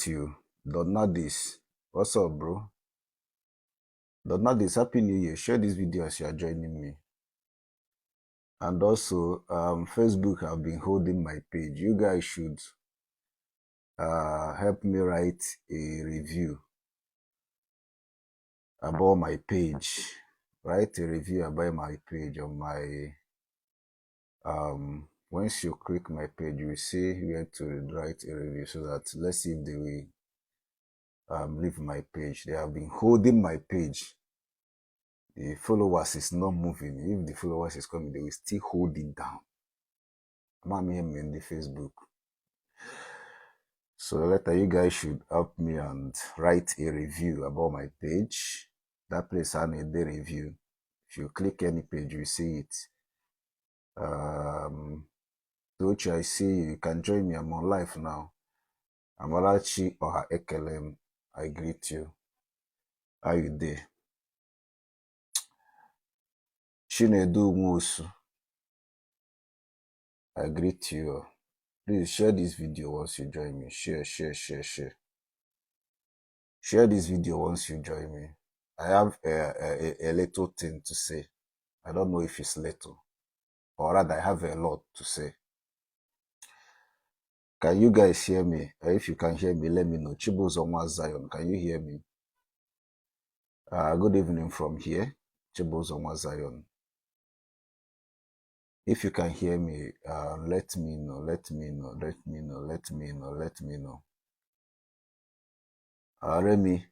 Greet you. Donadis, what's up, bro? Donadis, happy New Year. Share this video as you are joining me. And also, Facebook have been holding my page. You guys should help me write a review about my page. Write a review about my page on my once you click my page, you will see where to write a review, so that let's see if they will leave my page. They have been holding my page. The followers is not moving. If the followers is coming, they will still hold it down. I'm in the Facebook. So later you guys should help me and write a review about my page. That place I need the review. If you click any page, you see it. Tochi, I see you. You can join me. I'm on live now. Amarachi Oha Ekelem, I greet you. How you dey? Chinedu Nwosu, I greet you. Please share this video once you join me. Share, share, share, share. Share this video once you join me. I have a little thing to say. I don't know if it's little, or rather, I have a lot to say. Can you guys hear me? If you can hear me, let me know. Chibuzonwa Zion, can you hear me? Good evening from here, Chibuzonwa Zion. If you can hear me, let me know, let me know, let me know, let me know, let me know. Remy,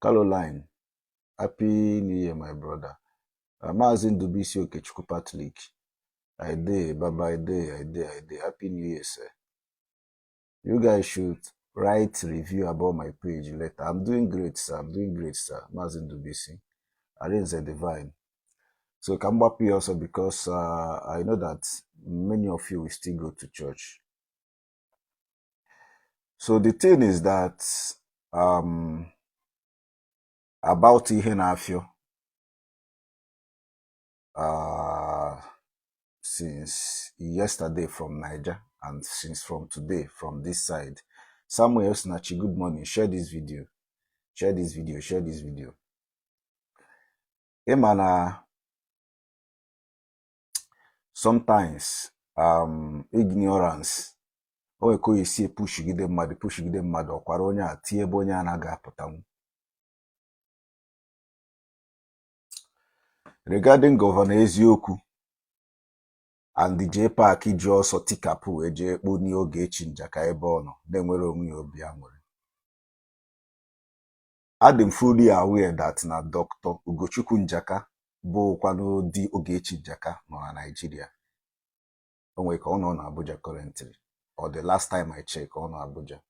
Caroline, happy New Year, my brother. Maazị Ndubuisi Okechukwu Patrick, I dey, baba, I dey, I dey, I dey. Happy New Year, sir. You guys should write review about my page later. I'm doing great, sir. I'm doing great, sir. Maazị Ndubuisi. Arinze Divine. So come back here also because I know that many of you will still go to church. So the thing is that about ihe na-afịọ since yesterday from Niger and since from today from this side. Samuel Osinachi, good morning. Share this video. Share this video. Share this video. Ịma na sometimes ignorance o nwere ka o esi epushigide mmadụ pushigide mmadụ ọkwara onye a tie ebe onye anaghị apụtanwu. Regarding Governor Eziokwu and the JPAC ji ọsọ tikapụ wee jee kponie Ogechi Njaka ebe ọ nọ na-enwere onwe ya obi aṅụrị. Adị m fully aware that na Dr. Ugochukwu Njaka bụkwanụ di Ogechi Njaka nọ na Nigeria. O nwere ka ọ nọ na Abuja currently, or the last time I check, ọ nọ Abuja.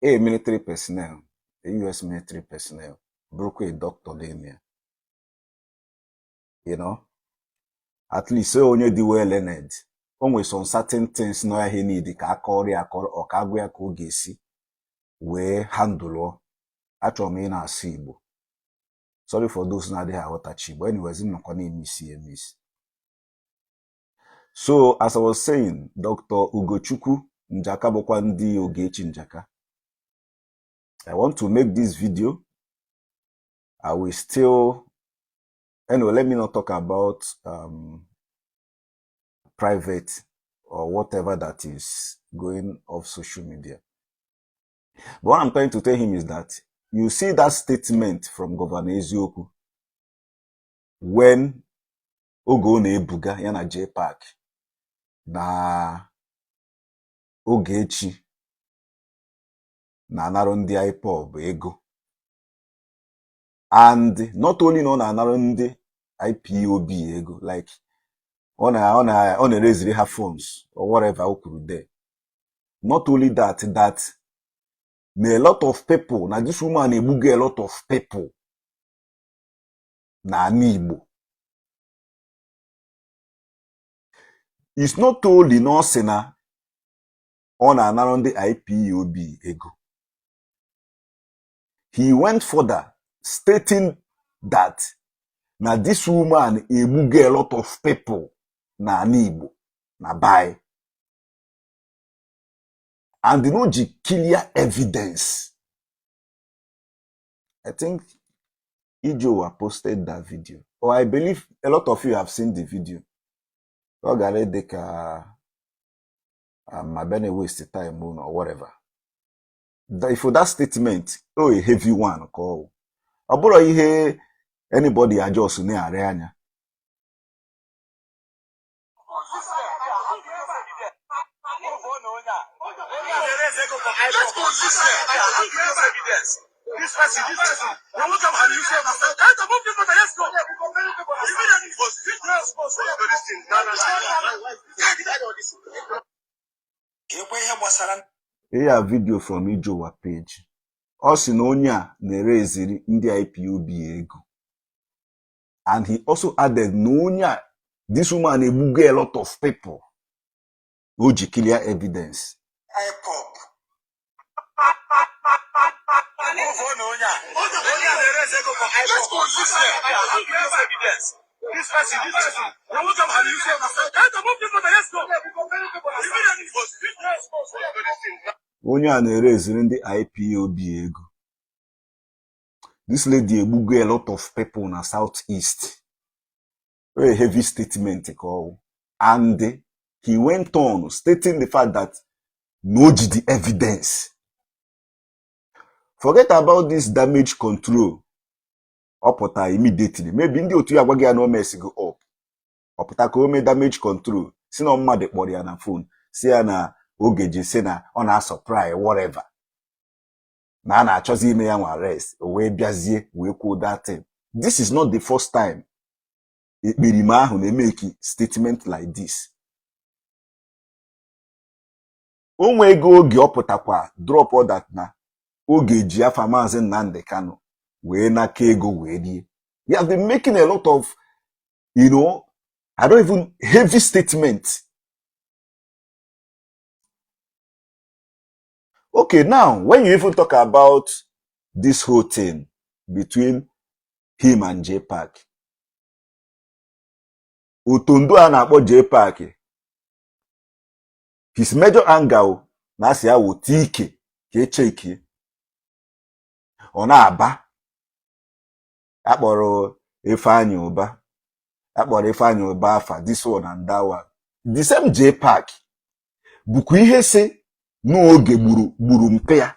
A military personnel, a US military personnel, bụrụkwa a doctor n'ime ya. At least onye dị well learned. O nwere some certain things nọ ya need ka akọrọ ya akọrọ ọ ka agwa ya ka ọ ga-esi wee handle. Achọrọ m ị na-asụ Igbo. Sorry for those na-adịghị aghọtachi Igbo. Anyways, m nọkwa na-eme isi eme isi. So as I was saying, Dr. Ugochukwu Njaka bụkwa ndị Ogechi Njaka. I want to make this video. I will still, anyway, let me not talk about private or whatever that is going off social media. But what I'm trying to tell him is that you see that statement from Governor Eziokwu when oge ọ na-ebuga ya na JPAC na Ogechi na-anarụ ndị IPOB ego, and not only na ọ na-anarụ ndị IPOB ego, like ọ na-ereziri ha funds or whatever o kwuru there. Not only that, that na a lot of people, na this woman egbugo a lot of people na ala Igbo. It's not only na ọ sị na ọ na-anarụ ndị IPOB ego. He went further, stating that na this woman egbugo a lot of people na ala Igbo na bai. And na o ji clear evidence. I think Ijowa posted that video, or I believe a lot of you have seen the video. Ọ gara ịdị ka ma bịa na waste time unu or whatever. If that statement, oh, a heavy one ka ọ wụ. Ọ bụrụ ihe anybody just na-arị anya. Ihe a video from Ijowa page. Ọ sị na onye a na-ereziri ndị IPOB ego, and he also added na onye a, this woman, egbugo a lot of people. O ji clear evidence. IPOB. Onye a na-ereziri ndị IPOB ego. This lady egbugo a lot of people na South East. A heavy statement ka ọ wụ. And he went on stating the fact that na o ji the evidence. Forget about this damage control. Ọ pụta immediately, maybe ndị otu ya agwaghị ya na o mesigo up. Ọ pụta ka o mee damage control, si na mmadụ kpọrọ ya na phone, si ya na oge ji si na ọ na-asupply whatever, na a na-achọzi ime ya nwa arrest. O wee bịazie wee kwuo that thing. This is not the first time ekperima ahụ na-emeki statement like this. O nwee ego oge ọ pụtakwa drop that na oge ji afa Maazị Nnamdi Kanu wee naka ego wee rie. He has been making a lot of, I don't even, heavy statement. Okay, now when you even talk about this whole thing between him and JPAC, Otondo a na-akpọ JPAC, his major anger na asị ya wota ike ka echekie. Ọ na-aba akpọrọ Ifeanyi Ụba, akpọrọ Ifeanyi Ụba afa, this one and that one. The same JPAC bụkwa ihe si n'oge gburu mpe ya.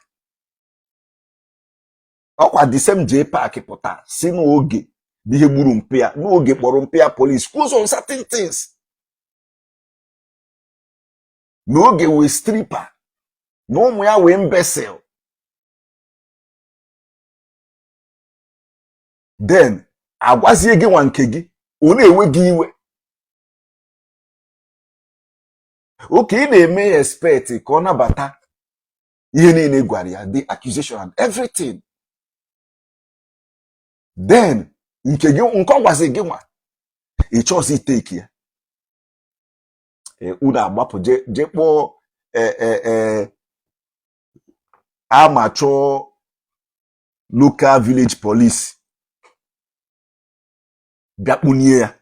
Ọkwa the same JPAC pụta si n'oge bụ ihe gburu mpe ya, n'oge kpọrọ mpe ya police, kwuo some certain things, n'oge wee stripper, na ụmụ ya wee imbecile. Then agwazie gị nwa nke gị, ọ na-ewe gị iwe. Oke ị na-eme ya expect ka ọ nabata ihe niile gwara ya, the accusation and everything. Then nke gị, nke ọ gwazi gị nwa, ị chọzi iteki ya. Unu agbapụ je kpọọ amateur local village police bịa kpụnye ya.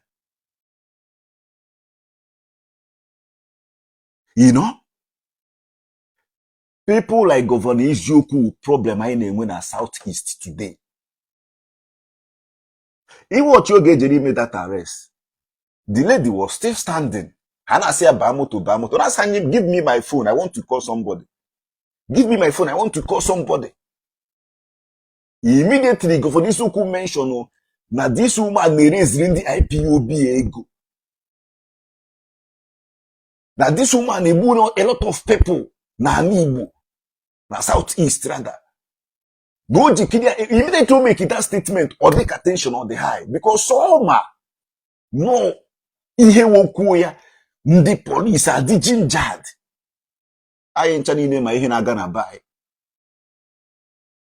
You know, people like Governor Eziokwu, problem anyị na-enwe na South East today. Iwe ọchị oge ejere ime that arrest, the lady was still standing. Ha na-asị ya baa moto, baa moto. Na-asị anyị, "Give me my phone, I want to call somebody. Give me my phone, I want to call somebody." Immediately Governor Eziokwu mention na this woman na-ereziri ndị IPOB ego, na this woman egbu a lot of people na ala Igbo, na South East rather. Na o jikiri ya. Immediately o make that statement, ọ dị ka tension ọ dị high, because ọ ma nọ ihe wokwuo ya, ndị police adị gingered. Anyị ncha niile ma ihe na-aga na be anyị.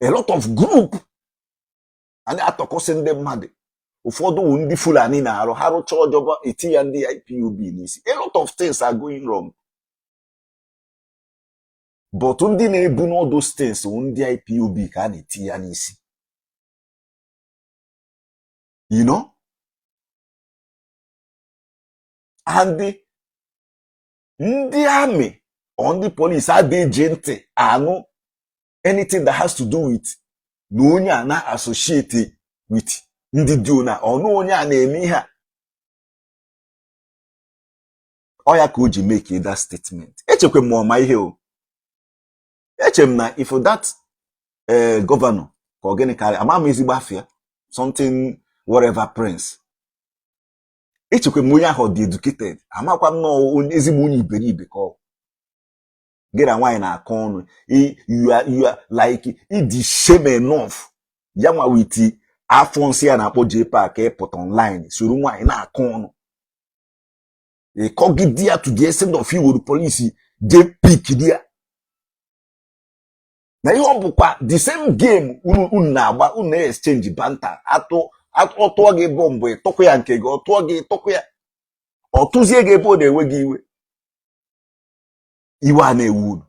A lot of group a na-atọkọsị ndị mmadụ, ụfọdụ wụ ndị Fulani na-arụ ha rụcha ọjọbọ eti ya ndị IPOB n'isi. A lot of things are going wrong, but ndị na-ebu all those things wụ ndị IPOB ka a na-eti ya n'isi. You know, and ndị amị Ọ ndị polisi adị eji ntị anụ anything that has to do with na onye a na-associate with ndị dị ona ọnụ onye a na-eme ihe a. Ọ ya ka o ji make that statement. Echekwa m ọma ihe o eche m na if that governor ka ọ gịnị karịa ama m ezigbo afa ya something whatever prince, echekwa m onye ahụ dị educated, amakwa m na ezigbo onye iberibe ka ọ gị na nwaanyị na-akọ ọnụ. You are like ịdị shame enough ya nwa with afọ nsị ya na-akpọ JPAC ịpụta online soro nwaanyị na-akọ ọnụ, ịkọgide ya to the extent of iwere polisi jee pick ya na ihe ọ bụkwa the same game unu na-agba, unu na-exchange banter, atụ ọ tụọ gị bọmbụ ịtụkwu ya nke gị, ọ tụọ gị ịtụkwu ya, ọ tụzie gị ebe ọ na-ewe gị iwe, iwe a na-ewe unu.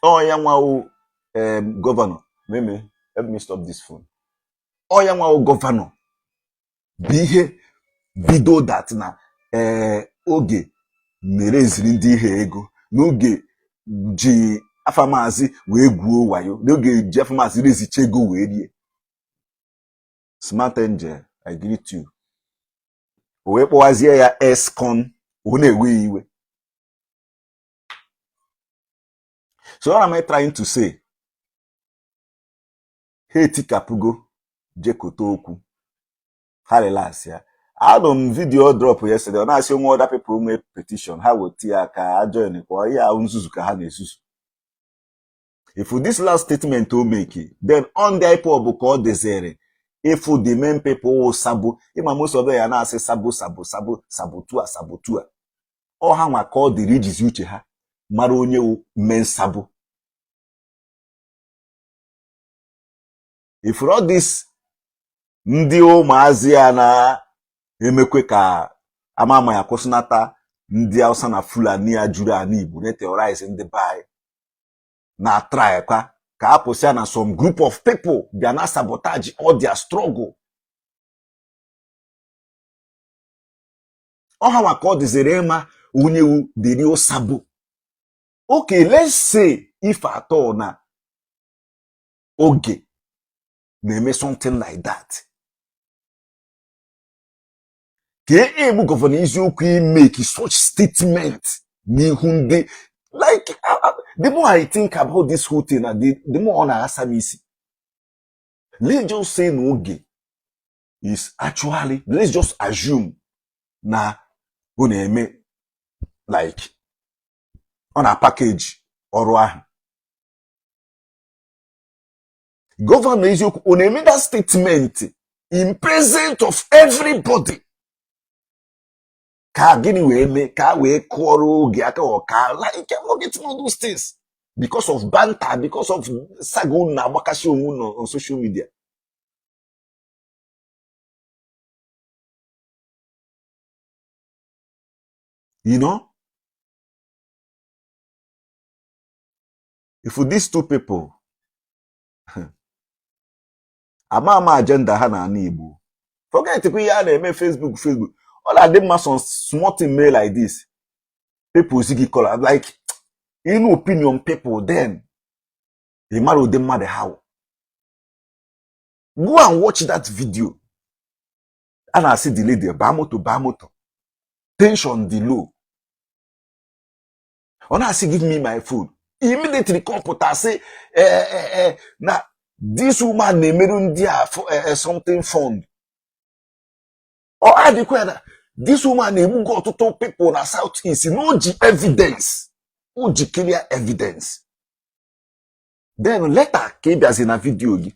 Ọ ya nwa governor meme, help me stop this phone. Ọ ya nwa governor bụ ihe bido that na ee oge na-ereziri ndị ihe ego n'oge ji afa maazị wee gwuo wayo, n'oge ji afa maazị rezicha ego wee rie. Smart Angel, I greet you. O wee kpọwazie ya escon, ọ na-ewe ya iwe. So what am I trying to say? Ha etikapụgo jekote okwu ha, relax ya. Anụ m video drop yesterday, ọ na-asị onwe other people nwee petition ha weta ya ka ha join kwa ihe ahụ nzuzu ka ha na-ezuzu. If this last statement o make, then on the IPOB ka ọ dezere ịfụ the main people wụ sabo. Ịma most of them ya na-asị sabo sabo sabo saboteur saboteur. Ọ ha nwa ka ọ dịrị ijizi uche ha mara onye wụ main sabo. If all this ndị ụmụazị ya na-emekwe ka ama ama ya kwụsịnata ndị Hausa na Fulani ya juru ala Igbo na-eterrorize ndị be anyị na try kwa ka a pụsịa na some group of people bịa na sabotage all their struggle. Ọ ha nwa ka ọ dịziri ịma onye wu the real sabo. Okay, let's say if at all na oge na-eme something like that, ka e egbu governor eziokwu imake such statement n'ihu ndị like the more I think about this whole thing na the more ọ na-asa m isi. Let's just say na oge is actually, let's just assume na ọ na-eme like ọ na package ọrụ ahụ governor eziokwu ọ na-eme that statement in presence of everybody ka gịnị wee mee ka a wee kụọrọ oge aka ọka like I'm not getting all those things because of banter, because of saga unu na-agbakasị onwe unu on social media. You know, if these two people ama ama agenda ha na ala Igbo, forget kwa ihe a na-eme Facebook Facebook, ọ na-adị mma some small thing mee like this, people si gị kọrọ like in opinion people, then ị mara ụdị mmadụ ha wụ. Go and watch that video. A na-asị the lady baa moto baa moto, tension dị low, ọ na-asị give me my phone immediately. Kọmpụta sị na this woman na-emerụ ndị a something fund. Ọ adịkwa ya na this woman na-egbugo ọtụtụ people na South East, na o ji evidence, o ji clear evidence. Then later ka ị bịazi na video gị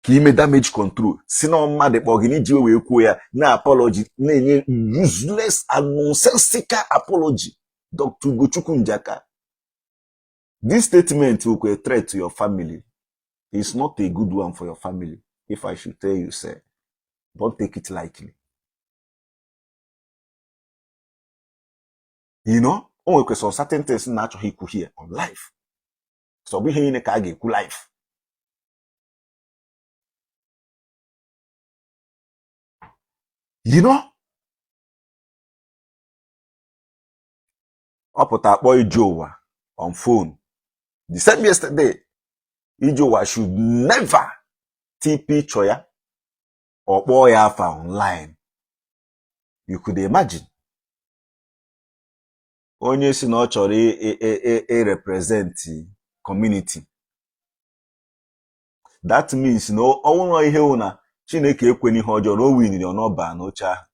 ka ime damage control si na mmadụ kpọọ gị n'iji wee kwuo ya na apology na-enye useless and nonsensical apology. Dr. Ugochukwu Njaka, this statement will a threat to your family. It's not a good one for your family. If I should tell you, sir, don't take it lightly. You know, o nwekwa some certain things na-achọghị ikwu here on live, so ọ bụ ihe niile ka a ga-ekwu live. You know, Ọ pụta akpọ Ije Ụwa on phone the same yesterday. Ije Ụwa should never ti picture ya, ọ kpọọ ya afa online. You could imagine onye si na ọ chọrọ ịrepresent community. That means na ọ nwụrụ ihe wụ na Chineke ekwena ihe ọjọọ na o winiri ọnọba n'oche ahụ.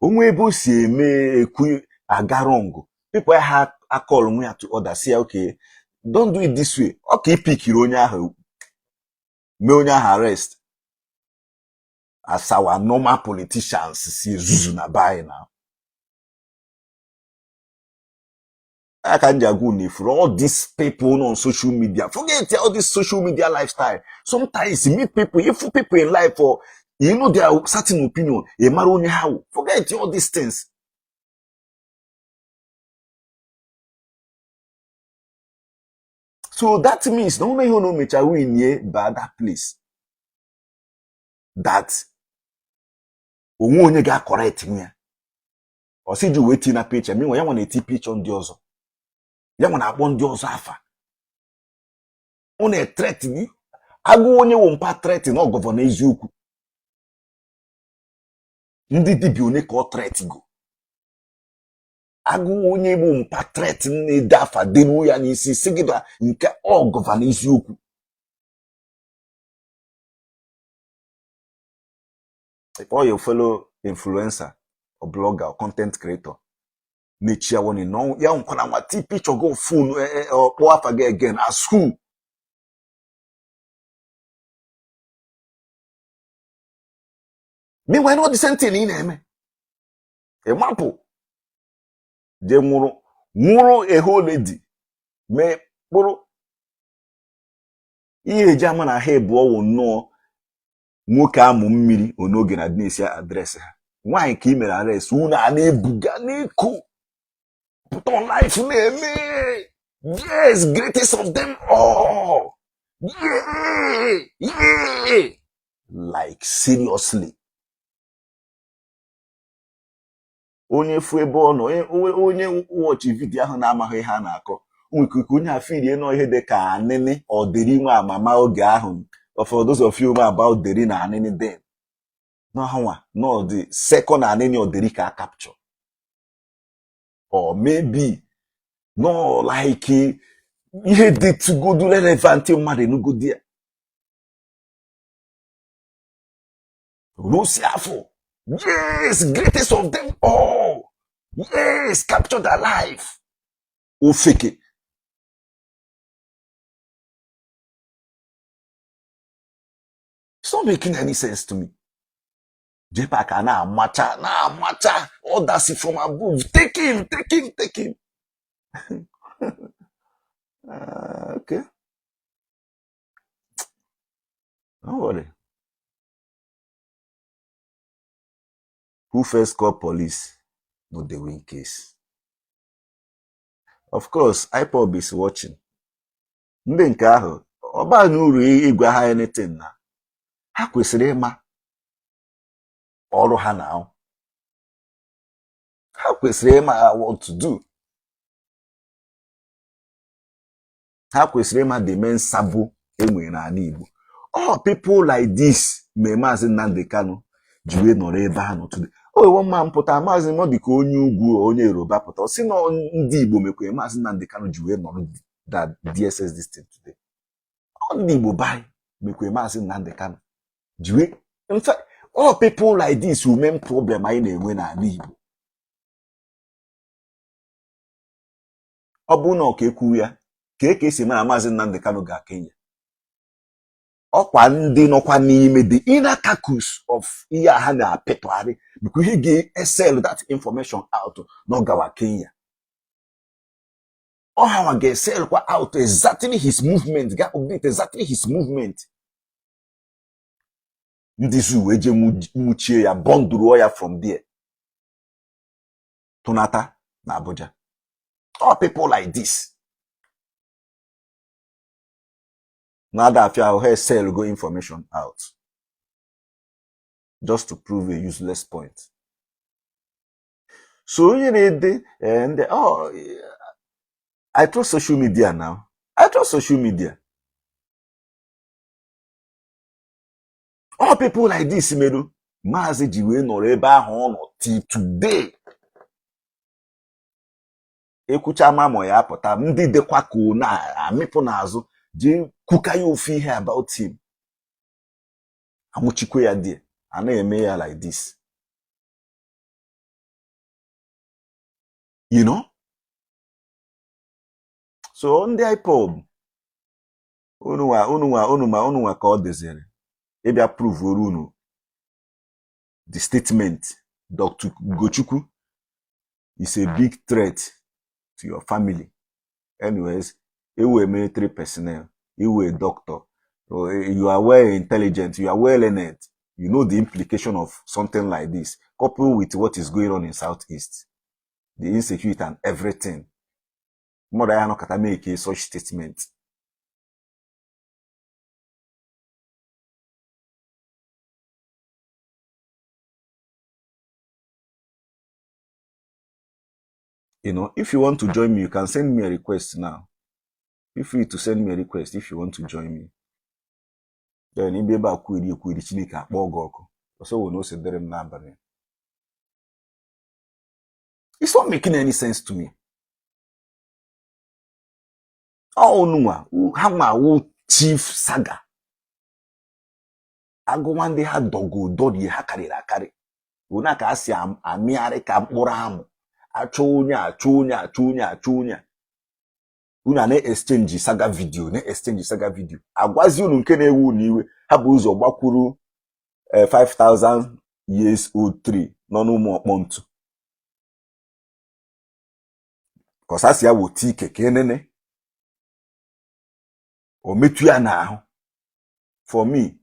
Onwe ebe o si eme ekwu aga wrong, people ha acall nwe ya to order, si ya, "Okay, don't do it this way." Ọ ka ipikiri onye ahụ, mee onye ahụ arrest, as our normal politicians si ezuzu na be anyị. Na ya ka m ji agwa unu, ifuru all these people on social media, forget all this social media lifestyle. Sometimes you meet people, if people in life or you know their certain opinion, ị mara onye ha wụ. Forget all these things. So that means na onwe ihe na o mechara win ba that place, that onwe onye ga-correct ya. Ọ sị ji wee tinye na picture minwa ya nwa na-eti picture ndị ọzọ, ya nwa na-akpọ ndị ọzọ afa, ọ na-ethreaten agụ onye wụ mpa, threaten ọ Governor Eziokwu. Ndị dibịa onye ka ọ threat go agụ onye bụ mpa threat na-ede afa deruo ya n'isi, si gị na nke ọ Governor Eziokwu. If all your fellow influencer or blogger or content creator na-echi ya warning na ya nkwana nwa ti picture go phone kpọọ afa gị again, as who? Meanwhile, not the same thing ị na-eme. Ịmapụ jee nwụrụ nwụrụ a whole lady mee kpụrụ ihe eji ama na ha ebu ọwụ nnọọ nwoke amụ mmiri onoge na dị address ha. Nwaanyị ka ị mere arrest, unu a na-ebuga n'eko pụta on life na-eme, "Yes, greatest of them all, yeah." Like, seriously, onye fu ebe ọ nọ, onye watch video ahụ na-amaghị ihe a na-akọ, nwere ike onye afọ iri nọ ihe dị ka anịnị ọdịrị nwe amama oge ahụ. For those of you know about deri na anịnị, then n'ọnwa no the second anịnị ọdịrị ka a capture, or maybe no like ihe dịtụgodu relevant mmadụ enugodi ya rosi afọ, "Yes, greatest of them all, yes, capture their life." Ofeke. It's not making any sense to me. JPAC a na-amacha na-amacha orders from above, take him, take him, take him. Okay, don't worry. Who first call police no dey win case. Of course, IPOB is watching. Ndị nke ahụ, ọ baghị uru ịgwa ha anything, na ha kwesịrị ịma ọrụ ha, na ha kwesịrị ịma what to do. Ha kwesịrị ịma the main sabo enwere n'ala Igbo. All people like this mee Maazị Nnamdi Kanu ji wee nọrọ ebe ha nọ today. O wewo mma mpụta Maazị ọ dị ka onye ugwu, onye Yoruba pụta, ọ sị na ndị Igbo mekwere Maazị Nnamdi Kanu ji wee nọrọ na DSS this thing today. Ọ ndị Igbo bai mekwere Maazị Nnamdi Kanu ji wee. In fact, all people like this will main problem anyị na-enwe n'ala Igbo. Ọ bụrụ na ọ ka ekwu ya ka esi mara Maazị Nnamdi Kanu ga Kenya, ọkwa ndị nọkwa n'ime the inner caucus of ihe a ha na-apịtọgharị bụkwa ihe ga-esell that information out na ọ gawa Kenya. Ọ ha nwa ga-esell kwa out exactly his movement, ga update exactly his movement. Ndị zoo wee jee nwuchie ya, bọndụruo ya from there tụnata na Abuja. All people like this na-ada afịa ahụ ha sell go information out just to prove a useless point. So onye na-ede ndị ọ I trust social media now. I trust social media. All people like this meru Maazị ji wee nọrọ ebe ahụ ọ nọ till today. Ekwucha mamọ ya apụta ndị dịkwa ka ọ na-amịpụ n'azụ ji kwuka ya ofu ihe about him. Anwụchikwa ya die a na-eme ya like this. You know? So ndị IPOB unu nwa unu nwa unu ma unu nwa ka ọ dịziri ịbịa prove unu the statement Dr. Ugochukwu is a big threat to your family. Anyways, ị wụ military personnel, ị wụ doctor, you are well intelligent, you are well learned, you know the implication of something like this, coupled with what is going on in Southeast, the insecurity and everything. Mmadụ ya anọkata make such statement. If you want to join me, you can send me a request now. Feel free to send me a request if you want to join me. Then ịbịa ebe a kwueri ekwueri Chineke akpọọ gị ọkụ. Ọsọ wụ na ose dịrị m n'abalị. It's not making any sense to me. Ọ unu nwa ha nwa wụ chief saga. Agụwa ndị ha dọgo dọrie ha karịrị akarị. Ona ka a si amịgharị ka mkpụrụ amụ. Achọ onye achọ onye achọ onye achọ onye a. Unu a na-exchange saga video na-exchange saga video. Agwazi unu nke na-ewe unu iwe ha bụ ụzọ gbakwuru 5000 years old tree nọ n'ụmụ ọkpọ ntu. Kọsa si ya wota ike ka enene o metụ ya n'ahụ. For me,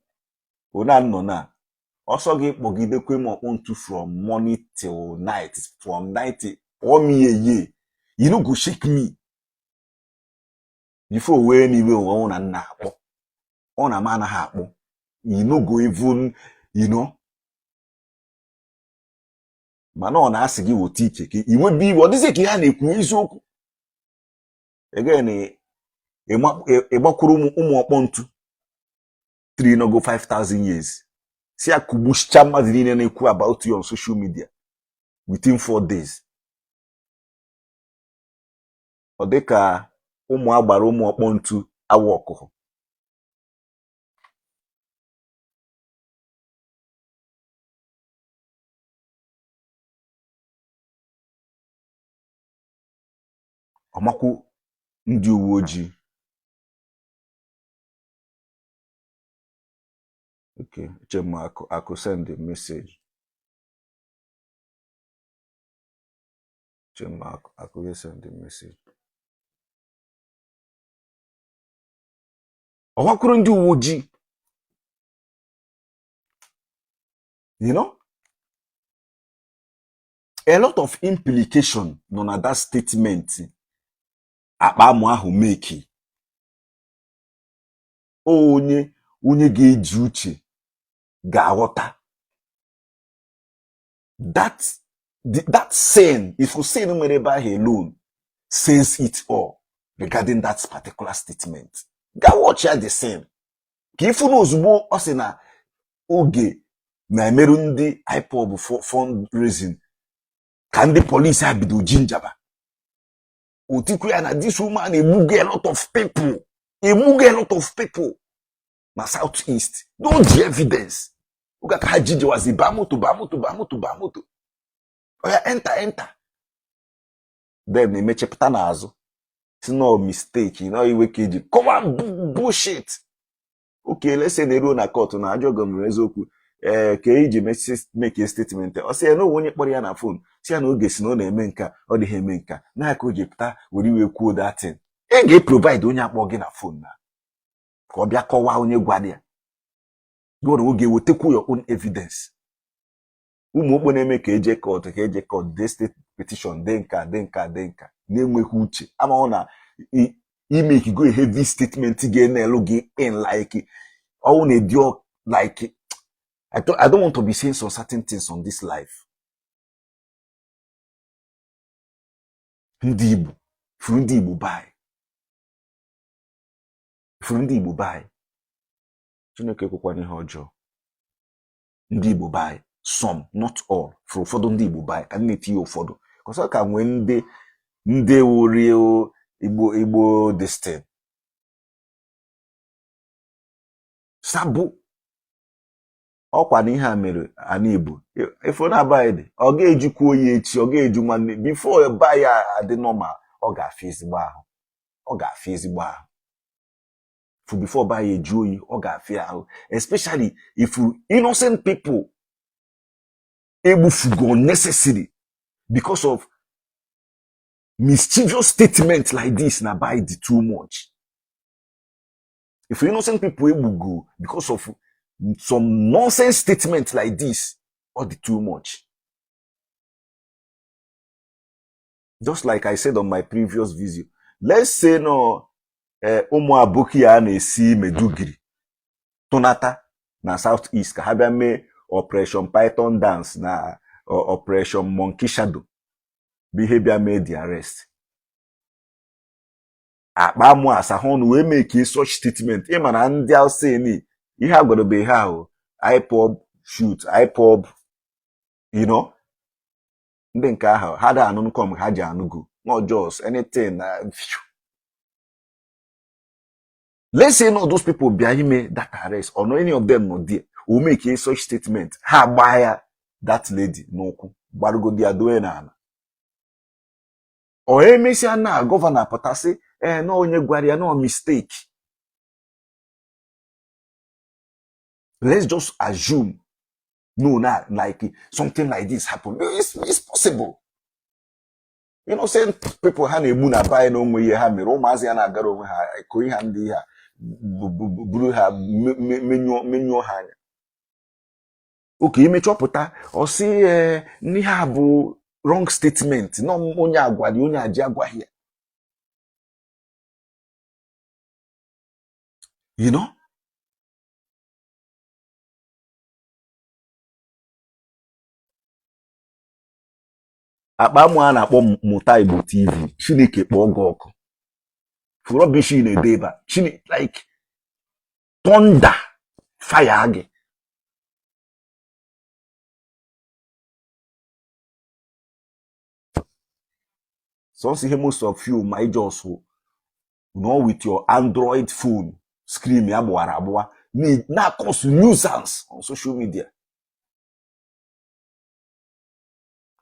ona nọ na ọsọ gị kpọgidekwe m ọkpọ ntu from morning till night, from night kpọọ m ihe ye, you no go shake me. Before wee n'iwe ụwa na nna akpọ ọ na m anaghị akpọ, you no go even you know. Mana ọ na-asị gị wota ike ka i nwebe iwe ọ dịzị ka ihe a na-ekwu eziokwu. Again, ịgbakwuru ụmụ ọkpọ ntu tree nọgo 5000 years si ya kugbuchicha mmadụ niile na-ekwu about you on social media within 4 days. Ọ dị ka ụmụ agbara ụmụ ọkpọ ntu awa ọkụkọ. Ọmakwu ndị uwe ojii. Okay, eche m akụ akụ send a message. Eche m akụ akụ ya send a message. Ọ gbakwuru ndị uwe ojii. You know? A lot of implication nọ na that statement akpa amụ ahụ make. Onye onye ga-eji uche ga-aghọta that that sin, if sin nwere ebe ahụ alone says it all regarding that particular statement. Ga watch ya the same ka ifu na ozugbo ọ sị na oge na-emerụ ndị IPOB fundraising ka ndị polisi a bido ji njaba otikwu ya na this woman egbugo a lot of people, egbugo a lot of people na South East. No ji evidence oge ka ha ji jewazi baa moto baa moto baa moto baa moto oya enter enter then na-emechepụta n'azụ si no mistake no iwe ka eji kọwa bullshit. Okay, let's say na-eruo na court na ajọ gọmere eziokwu ee ka eji make statement ọ sị ya na onye kpọrọ ya na phone si ya na oge si na ọ na-eme nka ọ dịghị eme nka na ka o ji pụta were iwe kwuo that thing. Ị ga-eprovide onye akpọ gị na phone na ka ọ bịa kọwaa onye gwara ya gị na oge wetakwu your own evidence. Ụmụ okpo na-eme ka eje court ka eje court dee state petition dee nka dee nka dee nka na-enweghị uche amahụ na ime go a heavy statement ga-enelu gị in like ọwụ na-edi like I don't want to be saying some certain things on this life. Ndị Igbo Furu ndị Igbo be anyị, furu ndị Igbo be anyị. Chineke ekwekwana ihe ọjọọ. Ndị Igbo be anyị, some, not all, furu ụfọdụ ndị Igbo be anyị ka m na-etinye ụfọdụ kọsọ ka nwee ndị ndị wụrie Igbo Igbo this thing sabo ọkwa na ihe a mere ana Igbo ifo na be anyị dị ọ ga-ejikwa oyi echi ọ ga-eju nwanne before be anyị adị normal ọ ga-afịa ezigbo ahụ ọ ga-afịa ezigbo ahụ for before be anyị eju oyi ọ ga-afịa ahụ especially if innocent people egbufugo unnecessary because of mischievous statement like this na be anyị dị too much. If innocent people egbugo because of some nonsense statement like this, ọ dị too much. Just like I said on my previous video, let's say no ụmụ aboki a na-esi Maiduguri tụnata na South East ka ha bịa mee Operation Python Dance na Operation Monkey Shadow bụ ihe bịa mee the arrest. Akpa amụ asa ha ọnụ wee make such statement. Ị ma na ndị Hausa ni ihe a gwara bụ ihe ahụ IPOB shoot IPOB, you know, ndị nke ahụ ha da anụ nkọm ha ji anụgo not just anything. Let's say not those people bịa ime that arrest or no any of them nọ there will make a such statement, ha gbaa ya that lady n'ụkwụ gbarugodi ya dowe n'ala. Ọ emesịa na gọvanọ apụtasị ee na onye gwara ya no mistake. Let's just assume no na like something like this happen. It's possible. Innocent people ha na-egbu na be anyị na onwe ihe ha mere ụmụazị ya na-agara onwe ha eko ihe ndị ha buru ha menyụọ ha anya. Oke imechọpụta ọ sị ee ihe a bụ wrong statement nọ onye agwara onye aji agwaghị ya, you know. Akpa amụ a na-akpọ Mmụta Igbo TV, Chineke kpọọ gị ọkụ. Rubbish na-ede ebe a, Chineke like thunder fire gị. Sọnsọ ihe most of you ma just nọ with your Android phone screen ya gbawara agbawa na-cause nuisance on social media,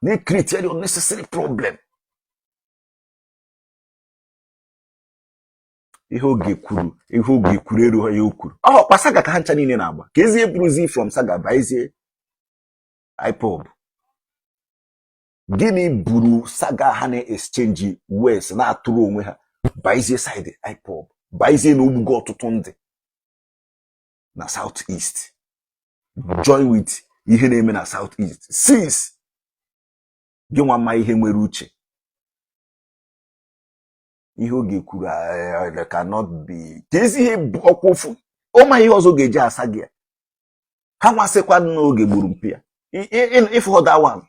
na-create any unnecessary problem. Ihe oge kwuru, ihe oge kwuru erughị ya o kwuru. Ọ kwa saga ka ha ncha niile na-agba ka ezie buruzi from saga baezie IPOB. Gịnị buru saga ha na-exchange words na-atụrụ onwe ha baezie side IPOB baezie na ogbugo ọtụtụ ndị na South East, join with ihe na-eme na South East since gị nwa ma ihe nwere uche ihe oge kwuru cannot be ka ezi ihe ọkwa ofu ụma ihe ọzọ ga-eji asa gị ya ha nwasịkwa n'oge gburu mpi ya ịfụ that one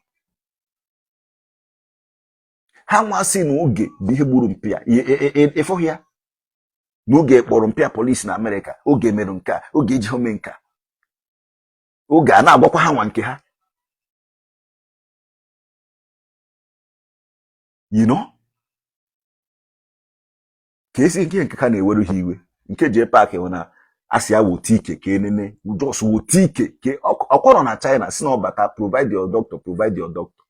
ha nwasị na oge bụ ihe gburu mpi ya ịfụ ya na oge kpọrọ mpịa polisi na Amerịka oge mere nke a oge eji ome nke a oge a na-agwakwa ha nwa nke ha, you know, ka esi nke nke ka na-eweru ha iwe nke jee paakị hụ na asị ya wote ike ka enene just wote ike ka ọkwọrọ na China si na ọbata provide your doctor, provide your doctor.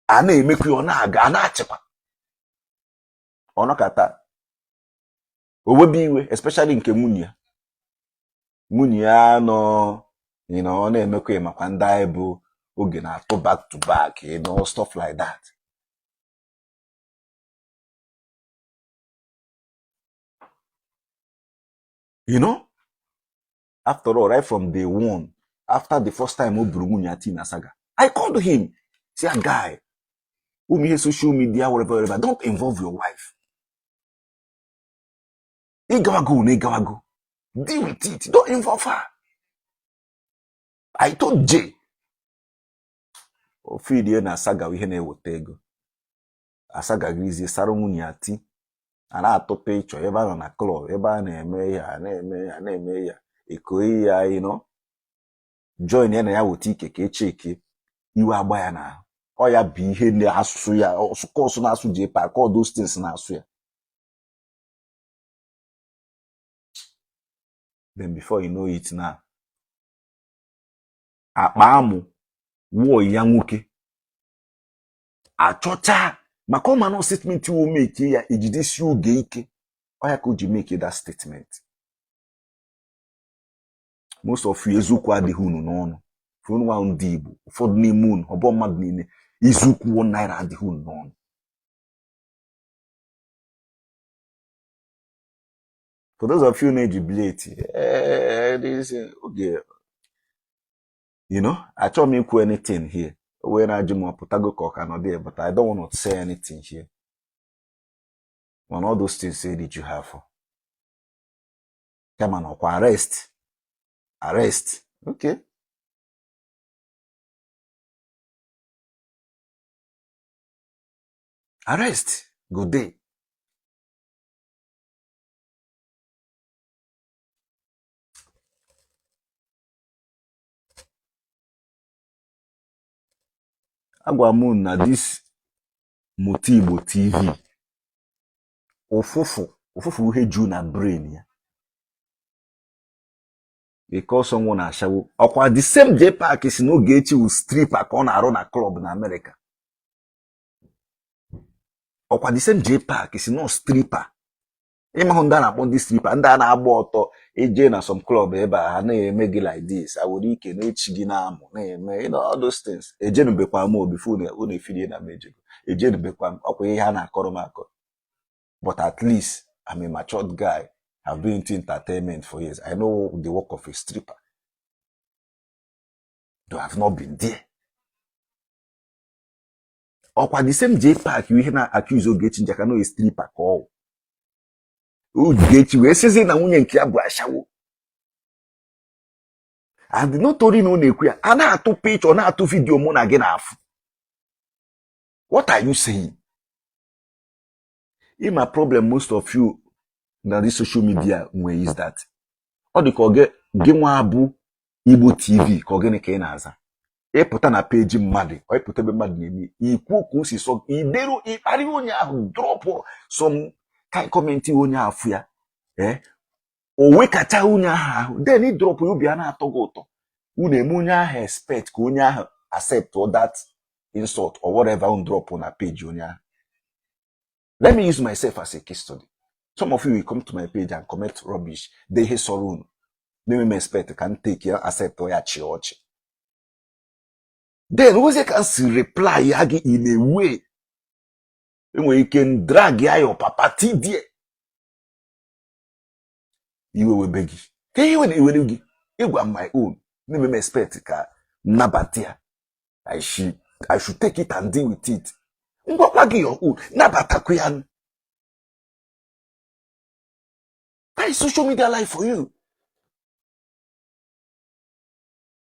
A na-emekwa ọ na-aga a na-achịkwa ọnọkata o webe iwe especially nke nwunye ya nwunye ya nọ you know, ọ na-emekwa makwa ndị anyị bụ oge na-atụ back to back, you know, stuff like that. You know, after all, right from day one, after the first time o buru nwunye ya tii na saga, I called him, say, guy, ụmụ ihe social media, whatever, whatever, don't involve your wife. Ịgawago na ịgawago, deal with it, don't involve her. I told Jay, ofidie na saga ihe na-eweta ego. Asagagirizie sara nwunye ya ti a na-atụ picture ebe a nọ na club, ebe a na-eme ihe a na-eme ya na-eme ya ekoyi ya join ya na ya weta ike ka echeke iwe agba ya n'ahụ. Ọ ya bụ ihe na-asụ ya ọsụkọsụ na-asụ JPAC, all those things na-asụ ya. Then before you know it now, akpa amụ wụọ ya nwoke achọcha maka ọ ma na statement wo make ya ejidesi oge ike. Ọ ya ka o ji make that statement. Most of you, eziokwu adịghị unu n'ọnụ. Unu nwa ndị Igbo, ụfọdụ n'ime unu, ọ bụ mmadụ niile, eziokwu ₦1 adịghị unu n'ọnụ. For those of you na-eji blate oge, achọghị m ikwu anything here. O wee na-ajụ m ọpụtago ka ọ ka nọ there, but I don't want to say anything here. Mana all those things eriju ha afọ. Kama na ọkwa arrest arrest, okay, arrest go dey. Agwa m unu na this Mụta Igbo TV, ụfụfụ ụfụfụ ihe ju na brain ya because ọnwụ na-ashawo. Ọkwa the same JPAC si na Ogechi wụ stripper ka ọ na-arụ na club na America. Ọkwa the same JPAC si na stripper. Ịmahụ ndị a na-akpọ ndị stripper, ndị a na-agba ọtọ eje na some club ebe a, ha na-eme gị like this, a were ike na-echi gị na-amụ na-eme all those things. Ejenubekwa m before unu efirie na m ejego, ejenubekwa m. Ọkwa ihe a na-akọrọ m akọ, but at least I'm a matured guy, have been into entertainment for years. I know the work of a stripper, though I've not been there. Ọkwa the same JPAC ihe na-accuse Ogechi Njaka na stripper ka ọ Ogechi wee sịzi na nwunye nke ya bụ ashawo. And not only na ọ na-ekwu ya, a na-atụ picture, na-atụ video mụ na gị na-afụ. What are you saying? Ịma problem most of you na this social media nwe is that ọ dị ka ọ gị nwa bụ Igbo TV ka ọ gịnị ka ị na-aza. Ịpụta na peji mmadụ, ọ ịpụta ebe mmadụ na-eme ikwu ka o si sọ ideru ịkparị onye ahụ, drop some kind comment onye afụ ya, o wekacha onye ahụ ahụ, then ị drop ya, obi a na-atọ gị ụtọ. Unu eme onye ahụ expect ka onye ahụ accept that insult or whatever unu drop na page onye ahụ. Let me use myself as a case study. Some of you will come to my page and comment rubbish de ihe sọrọ unu, na-eme m expect ka m take ya, accept ya, chịa ọchị. Then ozie ka m si reply ya gị in a way enwere ike drag ya your papa tidie iwe webe gị ka ihe were iwere gị ịgwa my own, na-eme m expect ka m nabata ya. I should take it and deal with it. Ngwakwa gị your own, nabatakwa ya. That is social media life for you.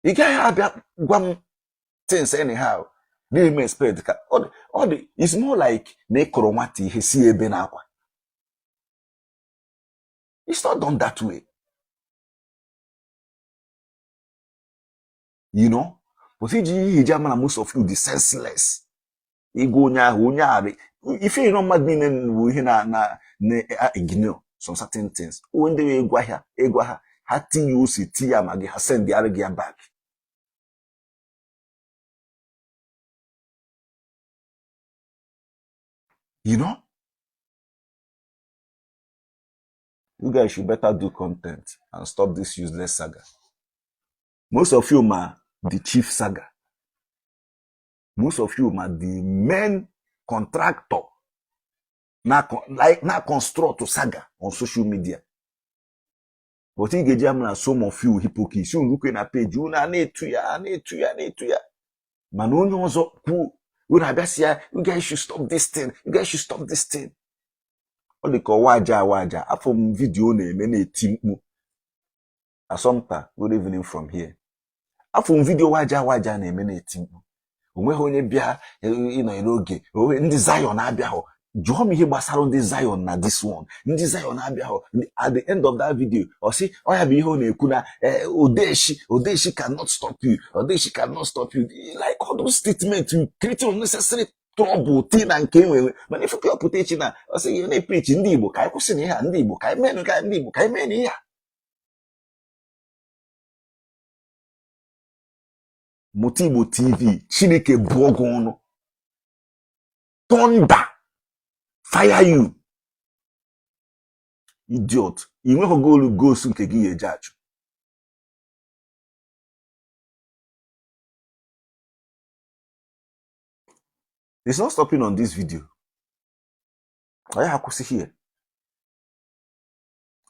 Ị gaghị abịa gwa m things anyhow na-eme expect ka ọ dị. It's more like na ịkụrụ nwata ihe si ebe na-akwa. It's not done that way. But iji ihe iji ama na most of you dị senseless. Ịgwa onye ahụ, onye ahụ ife ịrọ mmadụ niile bụ ihe na na na ignore some certain things. Onwe ndị ịgwa ha, ịgwa ha, ha tinye ose tinye ama gị, ha send gị ya back. You guys should better do content and stop this useless saga. Most of you ma the chief saga. Most of you ma the main contractor na like na construct saga on social media. But ị ga-eji ama na some of you hypocrites, unu rukwe na page unu a na-etu ya, a na-etu ya, na-etu ya, mana onye ọzọ kwuo, unu abịa sị ya, "You guys should stop this thing, you guys should stop this thing." Ọ dị ka ọwa aja awa aja. Afọ m video na-eme na-eti mkpu. Asọmpa, good evening from here. Afọ m video waja waja na-eme na-eti mkpu. Onweghị onye bịa ịnọnyere oge ndị Zion abịahụ. Jụọ m ihe gbasara ndị Zion na this one. Ndị Zion abịahụ. At the end of that video, ọ sị ọ ya bụ ihe ọ na-ekwu na odeshi odeshi cannot stop you, odeshi cannot stop you. Like all those statements, you create unnecessary trouble tii na nke enwe. Mana ife ọ pụta echi na ọ sị gị na-epreach ndị Igbo ka anyị kwụsị na ihe a, ndị Igbo ka anyị mee ka ndị Igbo ka anyị mee na ihe a. Mụta Igbo TV, Chineke bụọ gị ọnụ. Thunder fire you, idiot. Ị nweghị goolu gosu nke gị ya eji achụ. It's not stopping on this video. Ọ ya akwụsị here.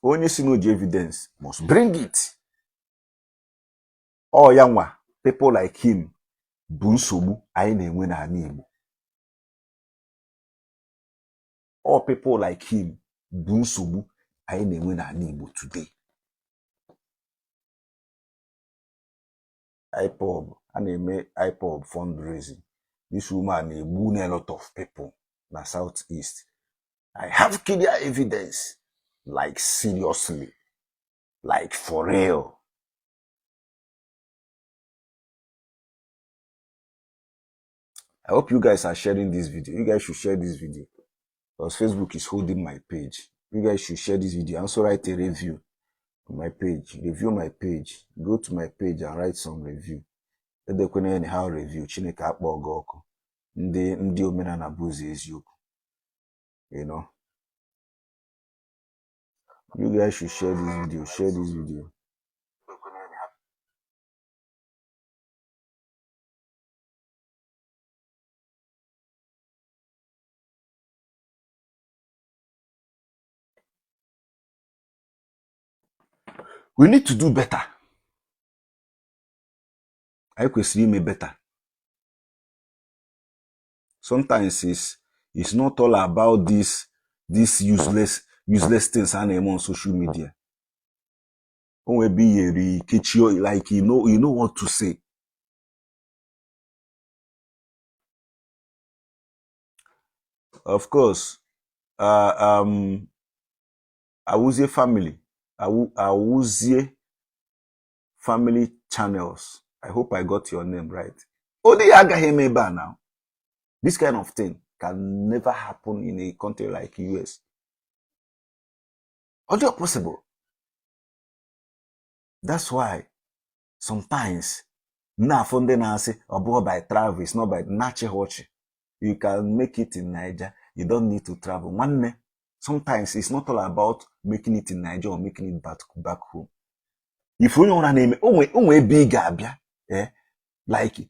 Onye si na o ji evidence must bring it. Ọ ya nwa, people like him bụ nsogbu anyị na-enwe n'ala Igbo. All people like him bụ nsogbu anyị na-enwe n'ala Igbo today. IPOB a na-eme IPOB fundraising. This woman na-egbu a lot of people na South East. I have clear evidence, like seriously, like for real. I hope you guys are sharing this video. You guys should share this video because Facebook is holding my page. You guys should share this video and also write a review on my page. Review my page. Go to my page and write some review. Edekwana anyhow review. Chineke akpọ gị ọkụ. Ndị omenala bụ ụzọ eziokwu. You know. You guys should share this video. Share this video. We need to do better. Anyị kwesịrị ime better. Sometimes it's not all about this useless things a na-eme on social media. O nwere ebe i yeri kechie, like you know what to say. Of course, Awuzie family, Awuzie family channels. I hope I got your name right. Odi ya agaghị eme ebe a now. This kind of thing can never happen in a country like US. Ọ dị possible. That's why sometimes na-afụ ndị na-asị ọ bụghị by travel, it's not by na-achị ha ọchị. You can make it in Niger. You don't need to travel. Nwanne, sometimes it's not all about making it in Niger or making it back home. If onye ọra na-eme onwe ebe ị ga-abịa, like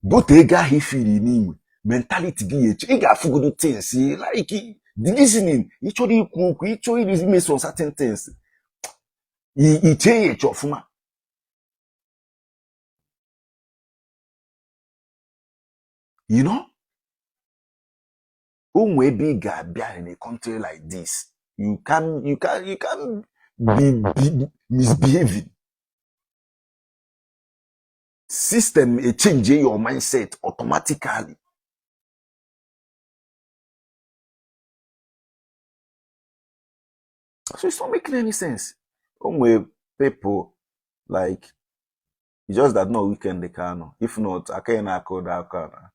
both ego ahụ ifiri n'inwe mentality gị ya eche, ị ga-afụgodo things like the reasoning ị chọrọ ikwu okwu, ị chọrọ ime some certain things, iche ya eche ọfụma. You know, onwe ebe ị ga-abịa in a country like this, you can be misbehaving. System a change your mindset automatically. So it's not making any sense. Onwe people like it's just that no weekend they can. If not, I can't call that car.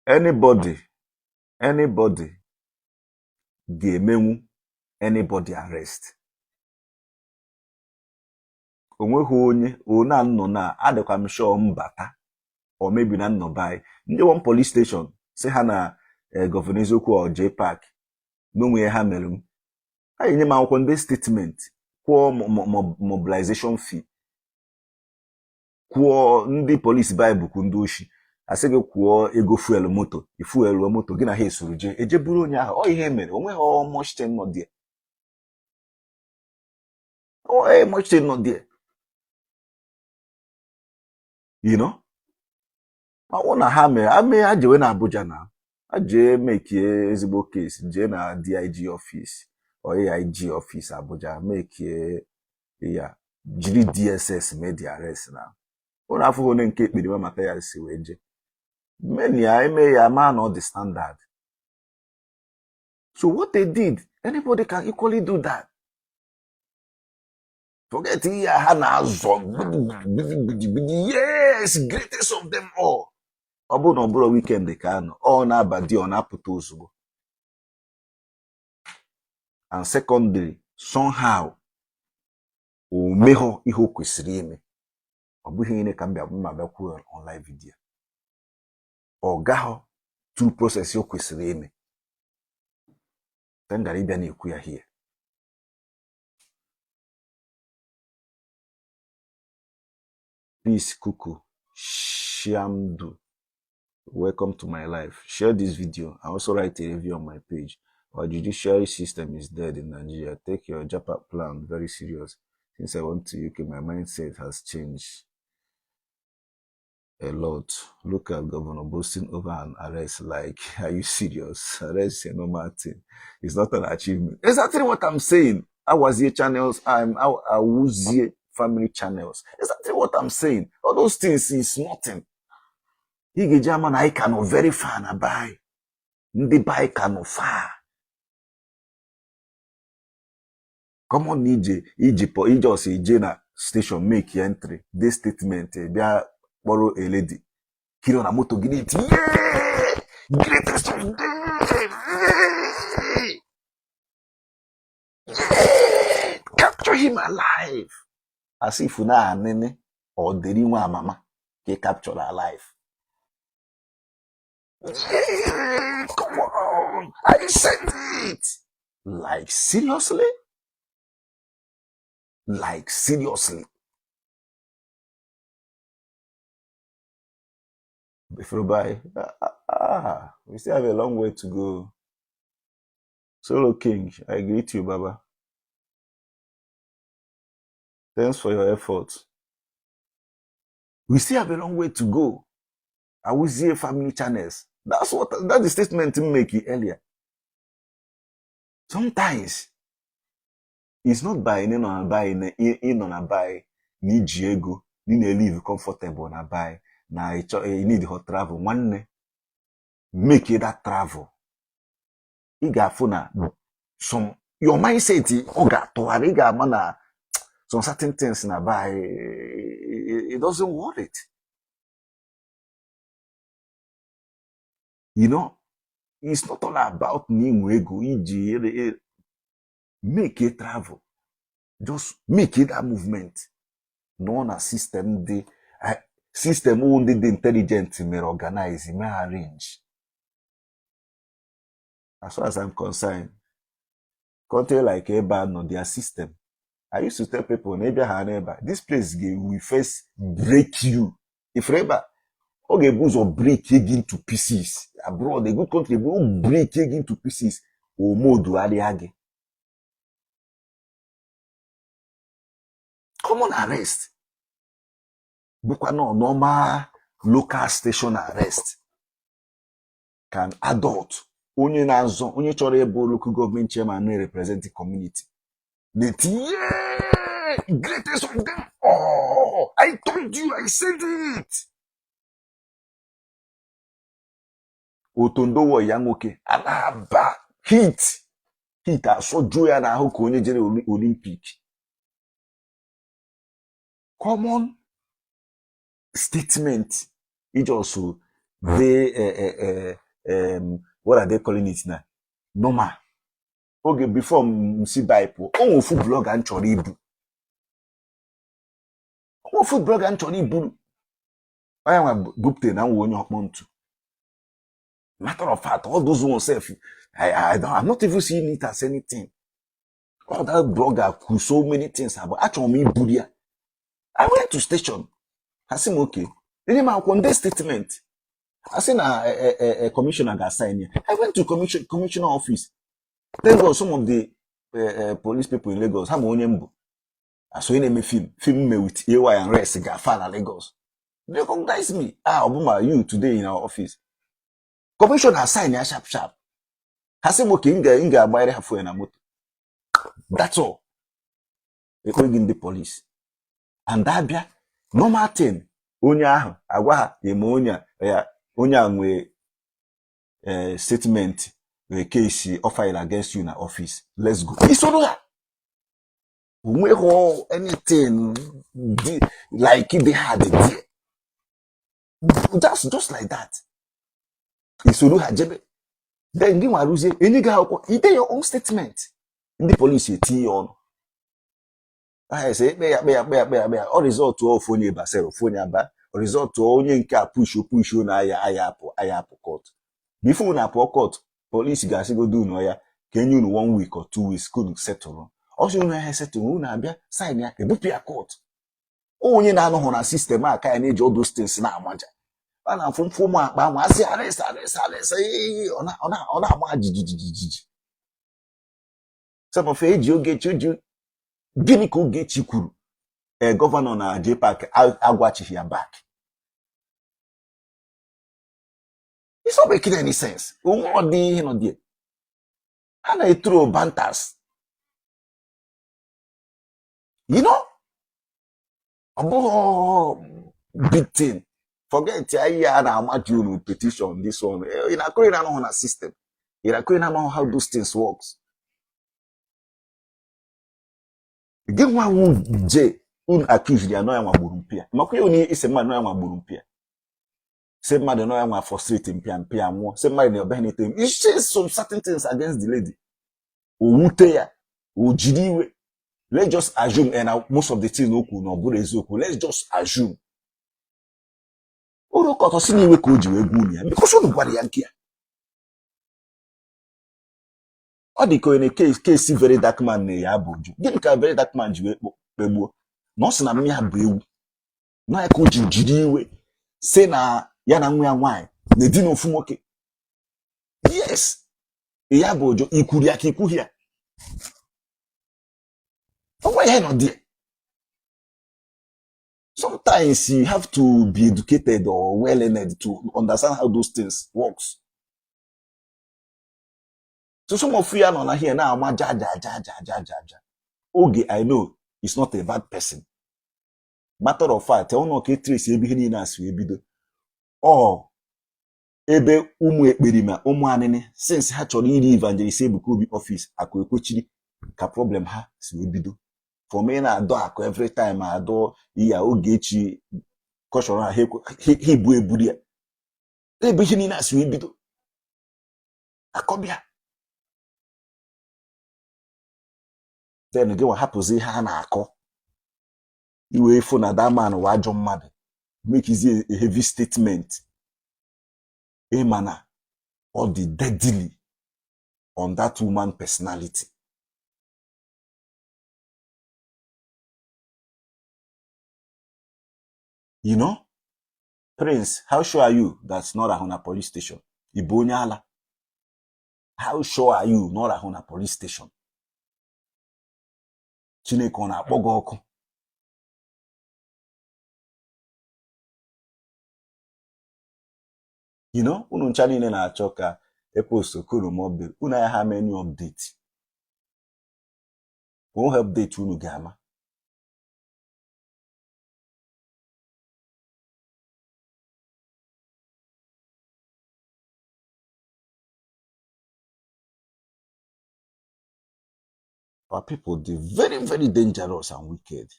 Anybody ga-emenwu anybody arrest. Onweghị onye one a nọ na adịkwa m sure mbata or maybe na nnọba anyị ndị one police station si ha na Governor Eziokwu or J Park n'onwe ha mere m, ha enye m akwụkwọ ndị statement, kwụọ mobilization fee, kwụọ ndị polisi baịbụl, kwụ ndị oshi asị gị kwụọ ego fuel moto, ifuel moto gị na ha esoro jee eje buru onye ahụ. Ọ ihe mere onweghị much thing nọ there. Oh, much thing nọ there. You know, ọ bụrụ na ha mere ame ha jewe na Abuja na ha jee mekie ezigbo case, jee na DIG office or AIG office Abuja mekie. Ya jiri DSS mee the arrest na ụlọ afụghị onye nke Ekperima Mathias si wee jee meni ya eme ya ma na ọ dị standard. So what they did, anybody can equally do that. Forget ihe ha na-azọ gbidigbidi. Yes, greatest of them all. Ọ bụrụ na ọ bụrụ weekend ka anọ ọ na-aba di ọ na-apụta ozugbo. And secondly, somehow o meghọ ihe o kwesịrị ime. Ọ bụghị ihe ka m bịa mma bịa kwuo on live video. Ọ gaghọ through process o kwesịrị ime ka m gara ịbịa na-ekwu ya here. Peace Kuku Shamdu, welcome to my life. Share this video and also write a review on my page. Our judiciary system is dead in Nigeria. Take your Japa plan very serious. Since I went to UK, my mindset has changed a lot. Look at Governor boasting over an arrest. Like, are you serious? Arrest is a normal thing. It's not an achievement. Exactly what I'm saying. Awazie channels, I'm Awuzie family channels. Exactly what I'm saying. All those things is nothing. Ị ga-eji ama na anyị ka nọ very far na be anyị. Ndị be anyị ka nọ far. Common na ije iji pọ ije ọsọ ije na station make entry dee statement bịa kpọrọ a lady kiri na moto gị na-eti "Yeah! Greatest of them! Yeah! Capture him alive!" As if na anịnị ọ dịrị nwa amama ka ị capture alive. Yeah, come on, I said it. Like, seriously? Like, seriously? Before by, we still have a long way to go. Solo King, I greet you, Baba. Thanks for your effort. We still have a long way to go. Awuzie family channels. That's the statement m make earlier. Sometimes it's not by ịnọ na by ịnọ na by na iji ego na ị na-elive comfortable na by na ịchọ you need hot travel. Nwanne, make that travel. Ị ga-afụ na some your mindset ọ ga-atụgharị. Ị ga-ama na some certain things na by it doesn't worth it. You know, it's not all about na inwe ego iji make a travel. Just make it that movement. Nọ na system dị system ndị dị intelligent mere organize mee arrange. As far as I'm concerned, country like ebe a nọ, their system, I used to tell people na ịbịa ha n'ebe a, this place will first break you. If ebe a ọ ga-ebu ụzọ break gị into pieces. Abroad, a good country will break gị into pieces, omodugharịa gị. Common arrest bụkwa nọ normal local station arrest ka an adult onye na-azọ onye chọrọ ịbụ local government chairman na-represent the community na-eti "Yeah! Greatest of them all! I told you, I said it!" Otondowo ya nwoke a na-aba heat heat asọjuo ya n'ahụ ka onye jere Olympic. Common statement iji ọsọ dee what are they calling it na normal oge before m si bai pụọ. O nwe ofu blogger m chọrọ ibu, o nwe ofu blogger m chọrọ iburu onye nwa bupụtere na nwa onye ọkpọ ntu. Matter of fact, all those ones sef, I'm not even seeing it as anything. All that blogger kwuru so many things about achọrọ m iburu ya. I went to station, ha sị m okay, enye m akwụkwọ nde statement, ha sị na commissioner ga-assign ya. I went to commissioner office. Thank God, some of the police people in Lagos ha ma onye mbụ as onye na-eme film film me with AY and rest ga-afa na Lagos. They recognize me. Ah, ọ bụ ma you today in our office. Commissioner sign ya sharp sharp. Ha sị m okay, m ga-agbanyere ha fuel na moto. That's all. Ekpe gị ndị polisi and abịa normal thing, onye ahụ agwa ha eme onye a ya onye a nwee statement, nwee case ọ file against you na office, let's go. Isoro ha onweghị anything dị like dị hard there, that's just like that. Isoro ha jebe, then gị nwa rụzie enye gị akwụkwọ ide your own statement, ndị polisi etinye ya ọnụ aha ese ekpe ya kpe ya kpe ya kpe ya kpe ya ọ result ofu onye basara ofu onye aba result onye nke a pusho pusho na aya aya apụ aya apụ court. Before unu apụọ court, polisi ga-asịgodo unu ya ka enye unu one week or 2 weeks ka unu setụrụ ọsọ unu ahịa setụrụ unu abịa sign ya ebupụ ya court. Onye na-anọghị na system a ka ya na-eji all those things na-amaja a na-afụ mfụ ụmụ akpa ahụ asị arrest arrest arrest, ọ na-ama jijijijiji. Some of eji Ogechi oji gịnị ka Ogechi kwuru? Ee, governor na JPAC agwachighị ya back. It's not making any sense. Onwe ọ dị ihe nọ there, ha na-eturo bantas. Ọ bụghị big thing. Forget ya ihe a na-amaji unu petition this one. Ị na-akụrị na anọghị na system, ị na-akụrị na amaghị how those things works. Gị nwa wu je unu accuse ya nọ ya nwa gburu mpịa makwa ya onye isi mmadụ nọ ya nwa gburu mpịa si mmadụ nọ ya nwa frustrate mpịa mpịa nwụọ si mmadụ na ọbịa na-eto. You say some certain things against the lady, o wute ya, o jiri iwe. Let's just assume and most of the things o kwuru na ọ bụrụ eziokwu, let's just assume uru kọtọ si n'iwe ka o ji wee gwa unu ya because unu gwara ya nke ya. Ọ dị ka onye case Very Dark Man na ya bụ uju. Gịnị ka Very Dark Man ji wee kpegbuo na ọ sị na mmịa ya bụ ewu na ya ka o ji jiri iwe si na ya na nwa ya nwaanyị na-edina ofu nwoke? Yes, ya bụ ụjọ ikwuru ya ka ikwughị ya onwe ihe nọ there. Sometimes you have to be educated or well learned to understand how those things works. So some of you are nọ na here na-ama ja ja ja ja ja ja ja. Oge I know is not a bad person. Matter of fact, ọ nọ ka etrace ebe ihe niile a si wee bido, ọ ebe ụmụ ekperima ụmụ anịnị since ha chọrọ iri Evangelist Ebuka Obi office akụ ekwechiri ka problem ha si wee bido from ị na-adọ akụ every time adọ iya Ogechi kọshọrọ ha ha ebu eburu ya ebe ihe niile a si wee bido akọbịa. Then gị nwa hapụzi ihe a na-akọ iwe fụ na that man wa ajọ mmadụ mekizie a heavy statement ịma na ọ dị deadly on that woman personality. Prince, how sure are you that's not ahụ na police station? Ị bụ onye ala? How sure are you not ahụ na police station? Chineke ọ na-akpọ gị ọkụ? Unu ncha niile na-achọ ka epost okoro update unu anya ha menu update onwe update unu ga-ama. Our people dey very very dangerous and wicked,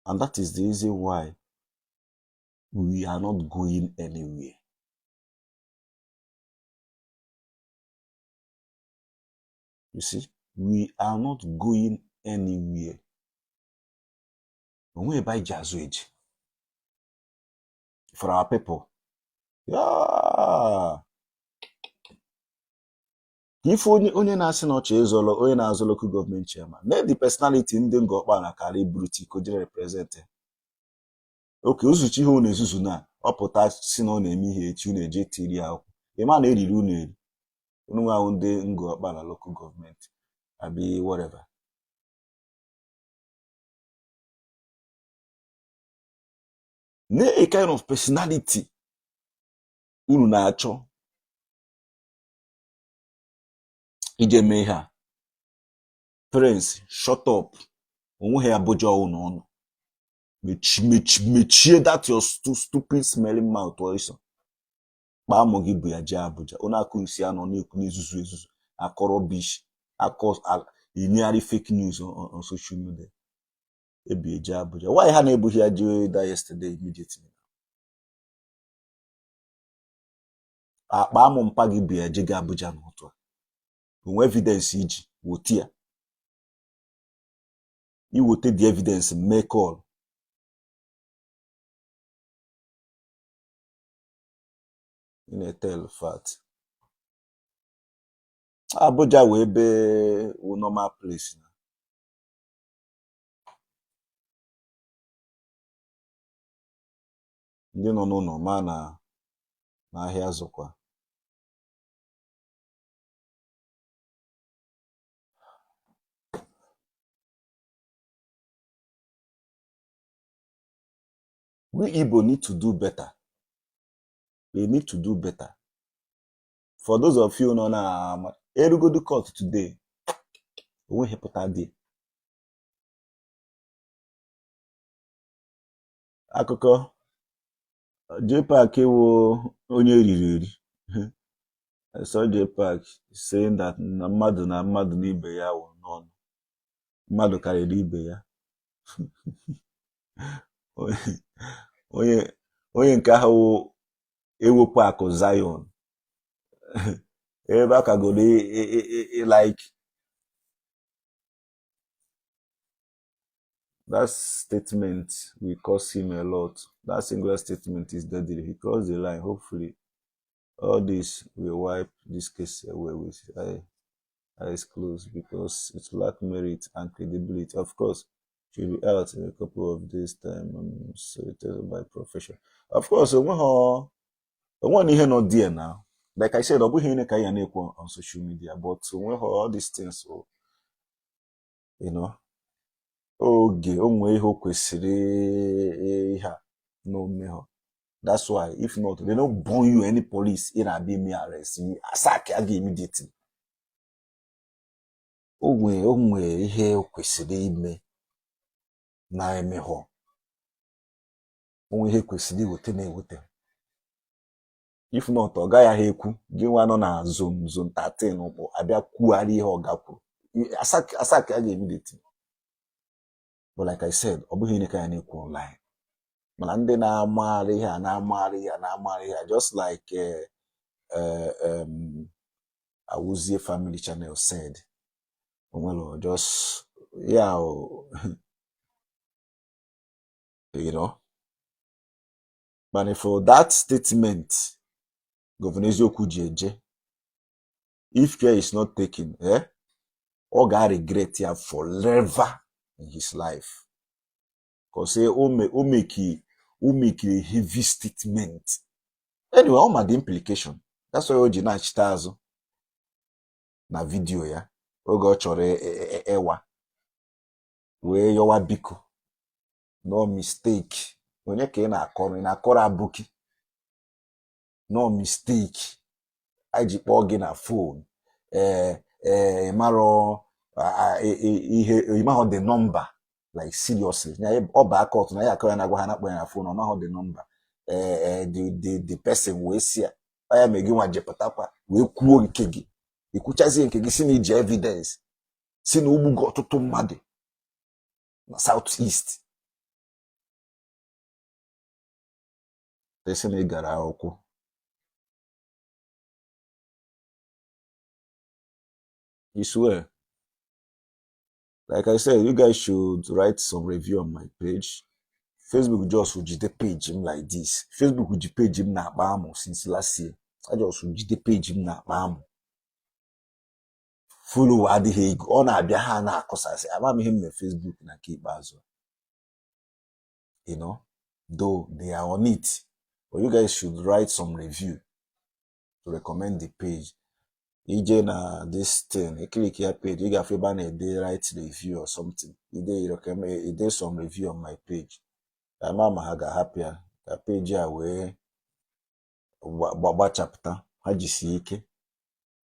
and that is the reason why we are not going anywhere. You see, we are not going anywhere. Onwe ebe anyị ji azụ eji for our people. Yeah. Ife onye na-asị na ọchọ ịzọlọ onye na-azụ local government chairman na the personality ndị Ngọkpa na kara iburu tiko jere represent oke ozuchi ihe unu ezuzu na ọ pụta si na ọ na-eme ihe echi unu eje tiri ya akwụkwọ ịma na eriri unu eri unu nwa ndị Ngọkpa na local government abi whatever. Na a kind of personality unu na-achọ ije mee ihe a. Prince, shut up. Onweghị Abuja ọwụ na ọnụ. Mechie that your stupid smelling mouth ọsọ. Kpaa amụ gị bụ ya jee Abuja. Onye akụ isi anọ na-ekwu na-ezuzu ezuzu, akọ rubbish, akọ enyegharị fake news on social media. Ebi eje Abuja. Why ha na-ebughị ya jee that yesterday immediately? Akpa amụ mpa gị bụ ya jee gị Abuja n'ụtụ a. Onwe evidence iji wote ya. Iwote the evidence, mee call. Ị na-etell fat. Abuja wee ebe wụ normal place na. Ndị nọ n'ụlọ ma na n'ahịa zụkwa. We Igbo need to do better. We need to do better. For those of you nọ na erugodu court today, onweghị pụta dị. Akụkọ JPAC wụ onye riri eri. I saw JPAC saying that na mmadụ na mmadụ n'ibe ya wụ n'ọnụ. Mmadụ karịrị ibe ya. Onye nke ahụ wụ ewepụ akụ Zion. Ebe a kagoro like that statement will cost him a lot. That singular statement is deadly. He crossed the line. Hopefully, all this will wipe this case away with eyes closed because it lack merit and credibility. Of course, she'll be out in a couple of days' time. I'm solicitor by profession. Of course, onweghị ihe nọ there now. Like I said, ọ bụghị ihe ka ya na-ekwu on social media, but onweghị all these things, so, oge o nwee ihe o kwesịrị ihe a na omehọ. That's why, if not, they don't born you any police ị na-abịa ime arrest, you sack ya gị immediately. O nwee ihe o kwesịrị ime na-emeghọ. O nwee ihe kwesịrị iweta na-eweta. If not, ọ gaghị ahụ ekwu gị nwa nọ na zone 13 bụ abịa kwugharị ihe ọ ga kwuru. Asack ya gị immediately. But like I said, ọ bụghị ihe ka ya na-ekwu online. Mana ndị na-amagharị ihe a na-amagharị ihe a na-amagharị ihe a, just like Awuzie Family Channel said, onwere just yeah, But for that statement, Governor Eziokwu ji eje, if care is not taken, ọ ga-regret ya forever in his life. Because o make a heavy statement. Anyway, ọ ma the implication. That's why o ji na-achịta azụ na video ya oge ọ chọrọ ịwa wee yọwa biko, no mistake. Onye ka ị na-akọrọ? Ị na-akọrọ abụki? No mistake, anyị ji kpọọ gị na phone, ee, marọ ihe ịmahọ the number. Like seriously, ya ọ bụ aka ọtụ na ya akọ ya na-agwa ha na-akpọ ya na phone, ọ mahọ the number. Ee, the person wee si ya ọ ya mee gị nwa jepụtakwa wee kwuo nke gị, ikwuchazie nke gị, si na iji evidence, si na ogbugo ọtụtụ mmadụ na South East, esi na ị gara akwụkwọ. You swear. Like I said, you guys should write some review on my page. Facebook just jide page m like this. Facebook ji page m na-akpa amụ since last year. I just jide page m na-akpa amụ. Follow adịghị ego. Ọ na-abịa ha na-akọsasị. Ama m ihe m mere Facebook na nke ikpeazụ. Though they are on it. But you guys should write some review to recommend the page. Ije na this thing, ị click ya page, ị ga-afụ ebe a na-ede write review or something. Ide recommend, ide some review on my page. Ama ma ha ga-ahapụ ya ka page a wee gbachapụta. Ha jisie ike.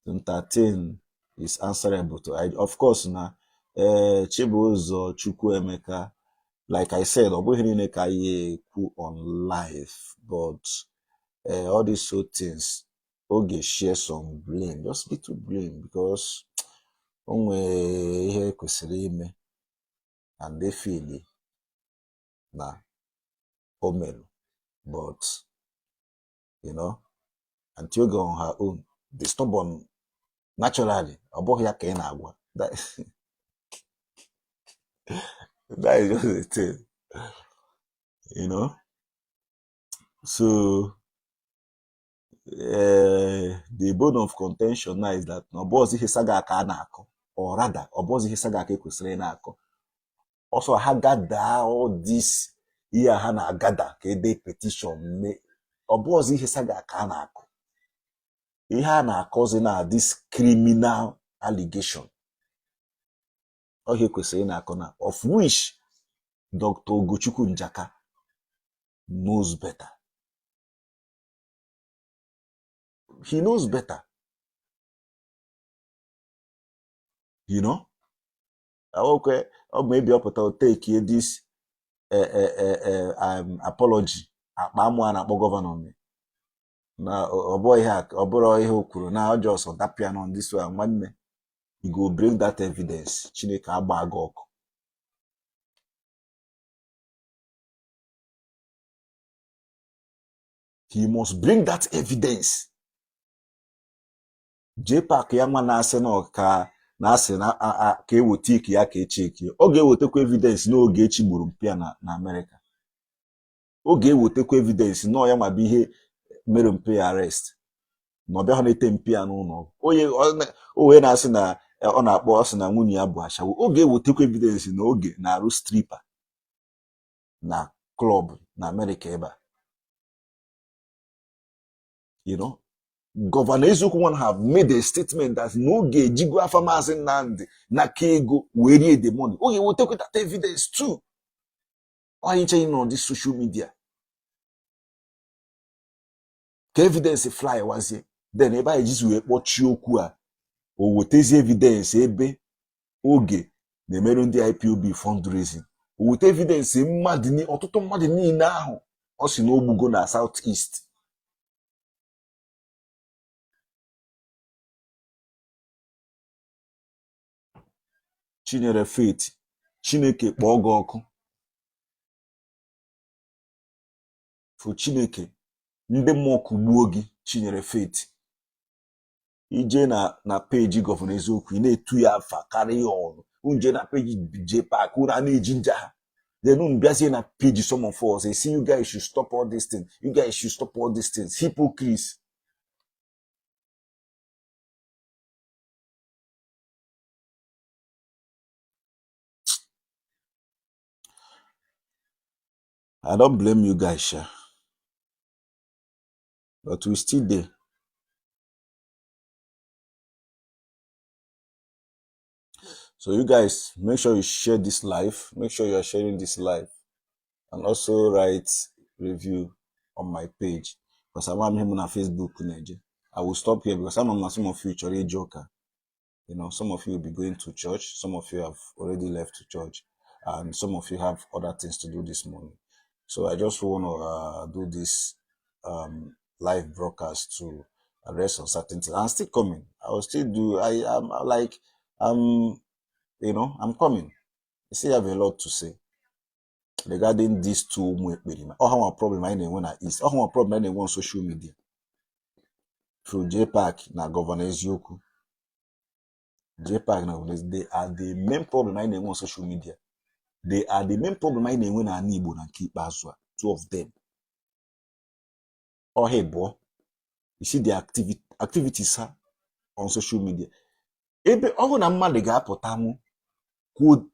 13 is answerable to I, of course na Ee, Chibụzọ Chukwuemeka, like I said, ọ bụghị niile ka anyị ekwu on live, but all these so things, Oge share some blame, just little blame, because o nwee ihe kwesịrị ime and they feel na o merụ, but Aunty Oge on her own dị stubborn naturally. Ọ bụghị ya ka ị na-agwa. That is just the thing. So the bone of contention now is that na ọ bụghịzi ihe saga ka a na-akọ, or rather ọ bụghịzi ihe saga ka e kwesịrị ị na-akọ. Ọsọ ha gather all this ihe a ha na-agather ka ede petition mee, ọ bụghịzi ihe saga ka a na-akọ. Ihe a na-akọzi na this criminal allegation, ọ ihe kwesịrị ị na-akọ na, of which Dr. Ugochukwu Njaka knows better. He knows better. Okay, ọ maybe ọ pụta o take this apology akpa amụ a na-akpọ governor me na ọ bụghị ihe ọ bụrụ ihe o kwuru na ọ just dapịa on this one. Nwanne, you go bring that evidence, Chineke agba gị ọkụ. He must bring that evidence. JPAC ya nwa na-asị na ọka na-asị na ka eweta ike ya ka echeki, ọ ga-ewetakwa evidence n'oge echi gburu mpịa na Amerịka. Ọ ga-ewetakwa evidence na ọ ya nwa bụ ihe mere mpe ya arrest, na ọ bịaghị na-ete mpe ya n'ụlọ ọgwụ. Onye o wee na-asị na ọ na-akpọ, ọ sị na nwunye ya bụ ashawo. Ọ ga-ewetakwa evidence na Oge na-arụ stripper na club na Amerịka ebe a. Governor Eziokwu one have made a statement that na Oge ejigo afa Maazị Nnamdi n'aka ego wee rie the money. Ọ ga-ewetakwa that evidence too. Onye nche nọ this social media ka evidence fly wazie, then ebe anyị jizi wee kpọchie okwu a, o wetazie evidence ebe Oge na-emerụ ndị IPOB fundraising, o weta evidence mmadụ ọtụtụ mmadụ niile ahụ ọ sị na ogbugo na South East. Chinyere Faith, Chineke kpọọ gị ọkụ fụ. Chineke ndị mmụọ kugbuo gị. Chinyere Faith, ije na page Governor Eziokwu, ị na-etu ya afa karịa ọnụ. Unu jee na page JPAC, unu a na-eji nja ha. Then unu bịazie na page some of us, they say you guys should stop all these things, you guys should stop all these things. Hypocrites. I don't blame you guys, sha. But we still there. So you guys, make sure you share this live. Make sure you are sharing this live. And also write review on my page. Because I'm him on Facebook. I will stop here because I'm on some of you chọrọ joker. Some of you will be going to church. Some of you have already left to church. And some of you have other things to do this morning. So I just want to do this live broadcast to address on certain things. I'm still coming. I will still do. I am like, I'm coming. I still have a lot to say regarding these two ụmụ ekperima. Ọ ha nwa problem anyị na-enwe na East. Ọ ha nwa problem anyị na-enwe on social media. Through JPAC na Governor Eziokwu. JPAC na Governor Eziokwu, they are the main problem anyị na-enwe on social media. They are the main problem anyị na-enwe n'ala Igbo na nke ikpeazụ a. Two of them. Ọha ịbụọ. You see the activities ha on social media. Ebe ọ bụ na mmadụ ga-apụtanwu kwuo,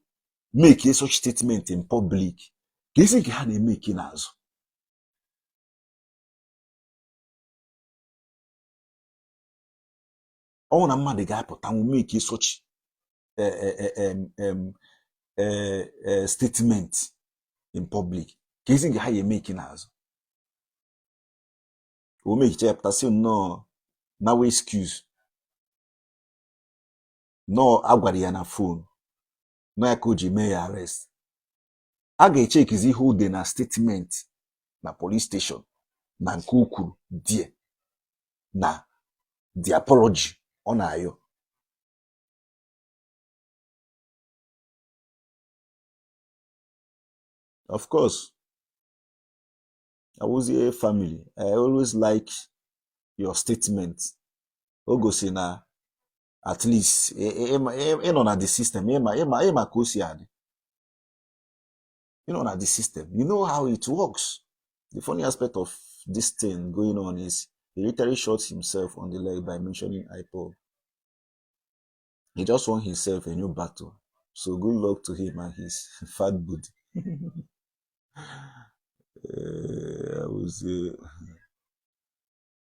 make such statement in public, ka esi nke ha na-emeke n'azụ. Ọ bụ na mmadụ ga-apụtanwu make such statement in public, ka esi nke ha ya emeke n'azụ. O mekicha ya pụtasị nnọọ nawa excuse nnọọ agwara ya na phone. Na ya ka o ji mee ya arrest. A ga-echekizi ihe o de na statement na police station na nke o kwuru die na the apology ọ na-ayọ. Of course, Awuzie family, I always like your statement. O gosi na at least ị nọ na the system, ịma ka o si adị. Ị nọ na the system, you know how it works. The funny aspect of this thing going on is he literally shot himself on the leg by mentioning IPOB. He just won himself a new battle. So good luck to him and his fat booty.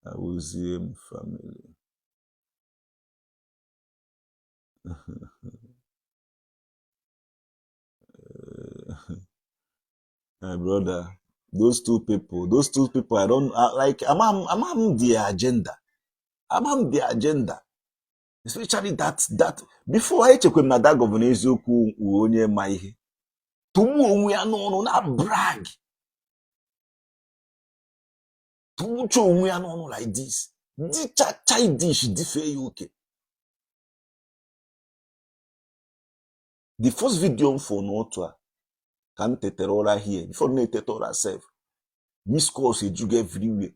Awuzie family. My brother, those two people, I don't like. I'm their agenda. I'm their agenda. Especially that before I echekwa m na that Governor Eziokwu wụ onye ma ihe. Tụgbuo onwe ya n'ọnụ na brag. Tụgbucha onwe ya n'ọnụ like this. Dịcha childish, dịfee ya oke. The first video m fụ n'otu a ka m tetere ụra here, before m na-eteta ụra sef, miss calls ejugo everywhere.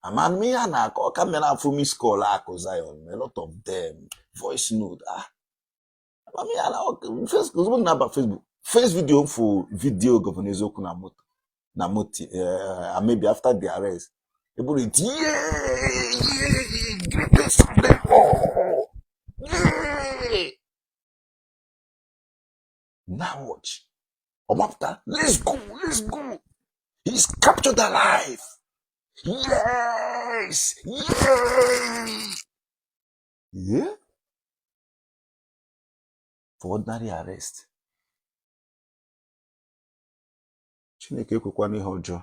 Ama m ihe a na-akọ ka mere afụ miss call Akụ Zion, a lot of them, voice note. Ah, ama m ihe a na first, ozugbo m na-aba Facebook, first video m fụ, video Governor Eziokwu na moto na moto, maybe after the arrest, eburu it, yeah, greatest of them all, yeah. Now watch ọmapụta, let's go, let's go, he's captured alive, yes, yeah, for ordinary arrest. Chineke ekwekwana ihe ọjọọ.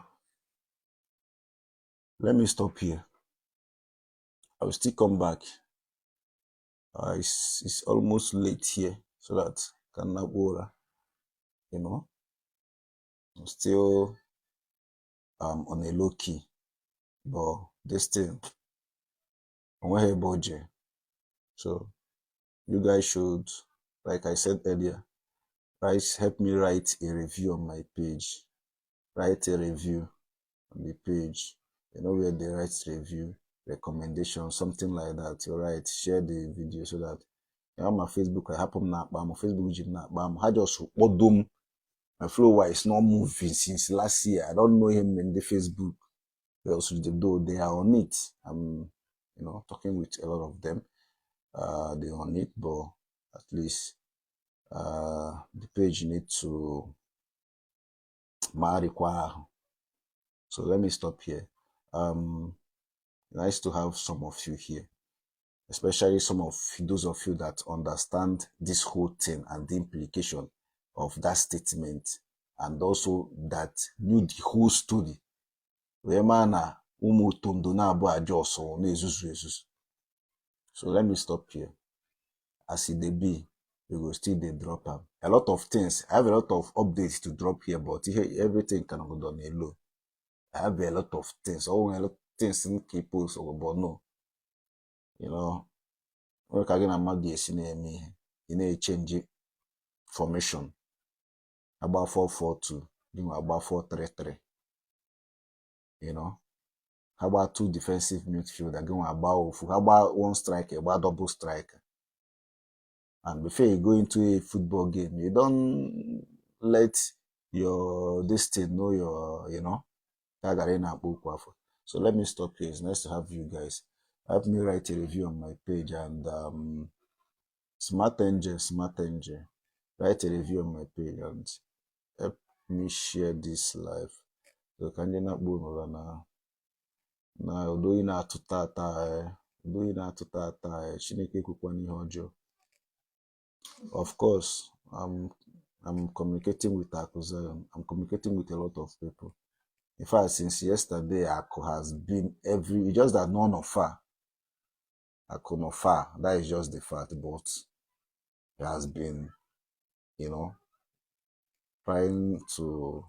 Let me stop here. I will still come back. It's almost late here, so that ka m nakpuo ụra. I'm still on a low key, but this thing onweghị ebe o jee. So you guys should, like I said earlier, write, help me write a review on my page. Write a review on the page. You know where they write review, recommendation, something like that. You write, share the video so that ya ma Facebook hapụ m na-akpa m, Facebook ji m na-akpa m, ha just kpọdo m. My follower is not moving since last year. I don't know him in the Facebook. Because though they are on it, I'm talking with a lot of them. They're on it, but at least the page need to marikwa ahụ. So let me stop here. Nice to have some of you here, especially some of those of you that understand this whole thing and the implication of that statement, and also that knew the whole story. Wee maa na ụmụ otondo na-abụ aja ọsọ na-ezuzu ezuzu. So let me stop here. As e dey be, we go still dey drop am. A lot of things, I have a lot of updates to drop here, but here everything can go on a low. I have a lot of things, all a lot of things m ka post, but no. Nwere ka gị na mmadụ esi na-eme ihe, ị na-echange formation. Agba 4-4-2, gị nwa agba 4-3-3. Ha gbaa two defensive midfielder, gị nwa agba ofu. Ha gbaa one striker, gba double striker. And before you go into a football game, you don't let your this thing know your, ka gara ị na-akpọ okwu afọ. So let me stop here. It's nice to have you guys. Help me write a review on my page and Smart Angel, Smart Angel, write a review on my page and help me share this live. So ka ndị na-akpọ unu ụra na udo ị na-atụ tata, udo ị na-atụ tata, Chineke ekwekwana ihe ọjọọ. Of course, I'm communicating with Aku Zion. I'm communicating with a lot of people. In fact, since yesterday, Aku has been every, it's just that none of her. Aku no far. That is just the fact. But He has been, trying to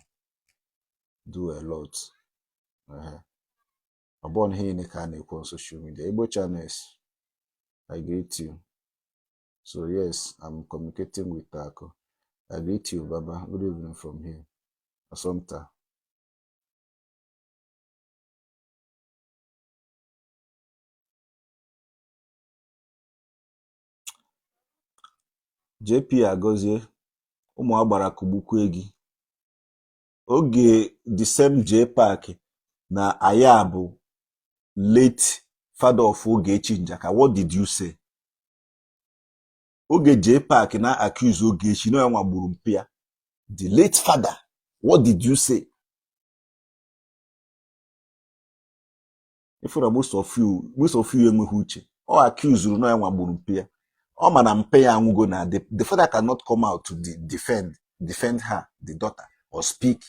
do a lot. Ọ bụrụ ihe niile ka a na-ekwu on social media. Igbo channels, I greet you. So yes, I'm communicating with Ako. I greet you, Baba. Good evening from here. Assumpta. JP Agozie, ụmụ agbara kugbukwe gị. Oge the same J Park na aya bụ late father of Ogechi Njaka. What did you say? Oge J Park na accuse Ogechi na ya nwa gburu mpa ya. The late father, what did you say? Ị fụrụ most of you enweghị uche. Ọ accuse na ya nwa gburu mpa ya. Ọ ma na mpa ya anwụgo na the father cannot come out to defend her, the daughter, or speak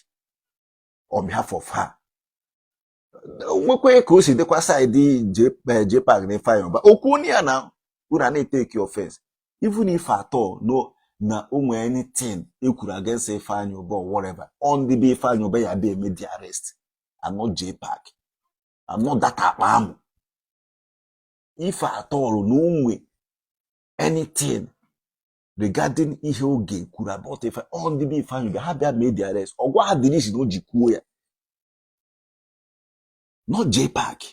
on behalf of her. Nwekwe ka o si dịkwa side J Park na Ifeanyi Uba okwu onye ya na unu a na-etake offense, even if at all no na o nwere anything e kwuru against Ifeanyi Uba or whatever on the be Ifeanyi Uba ya be eme the arrest and not J Park and not that akpa amụ. If at all na o nwe anything regarding ihe Oge kwuru about Ifeanyi on the be Ifeanyi Uba ha bịa mee the arrest, ọ gwa ha the reason o ji kwuo ya, not J Park.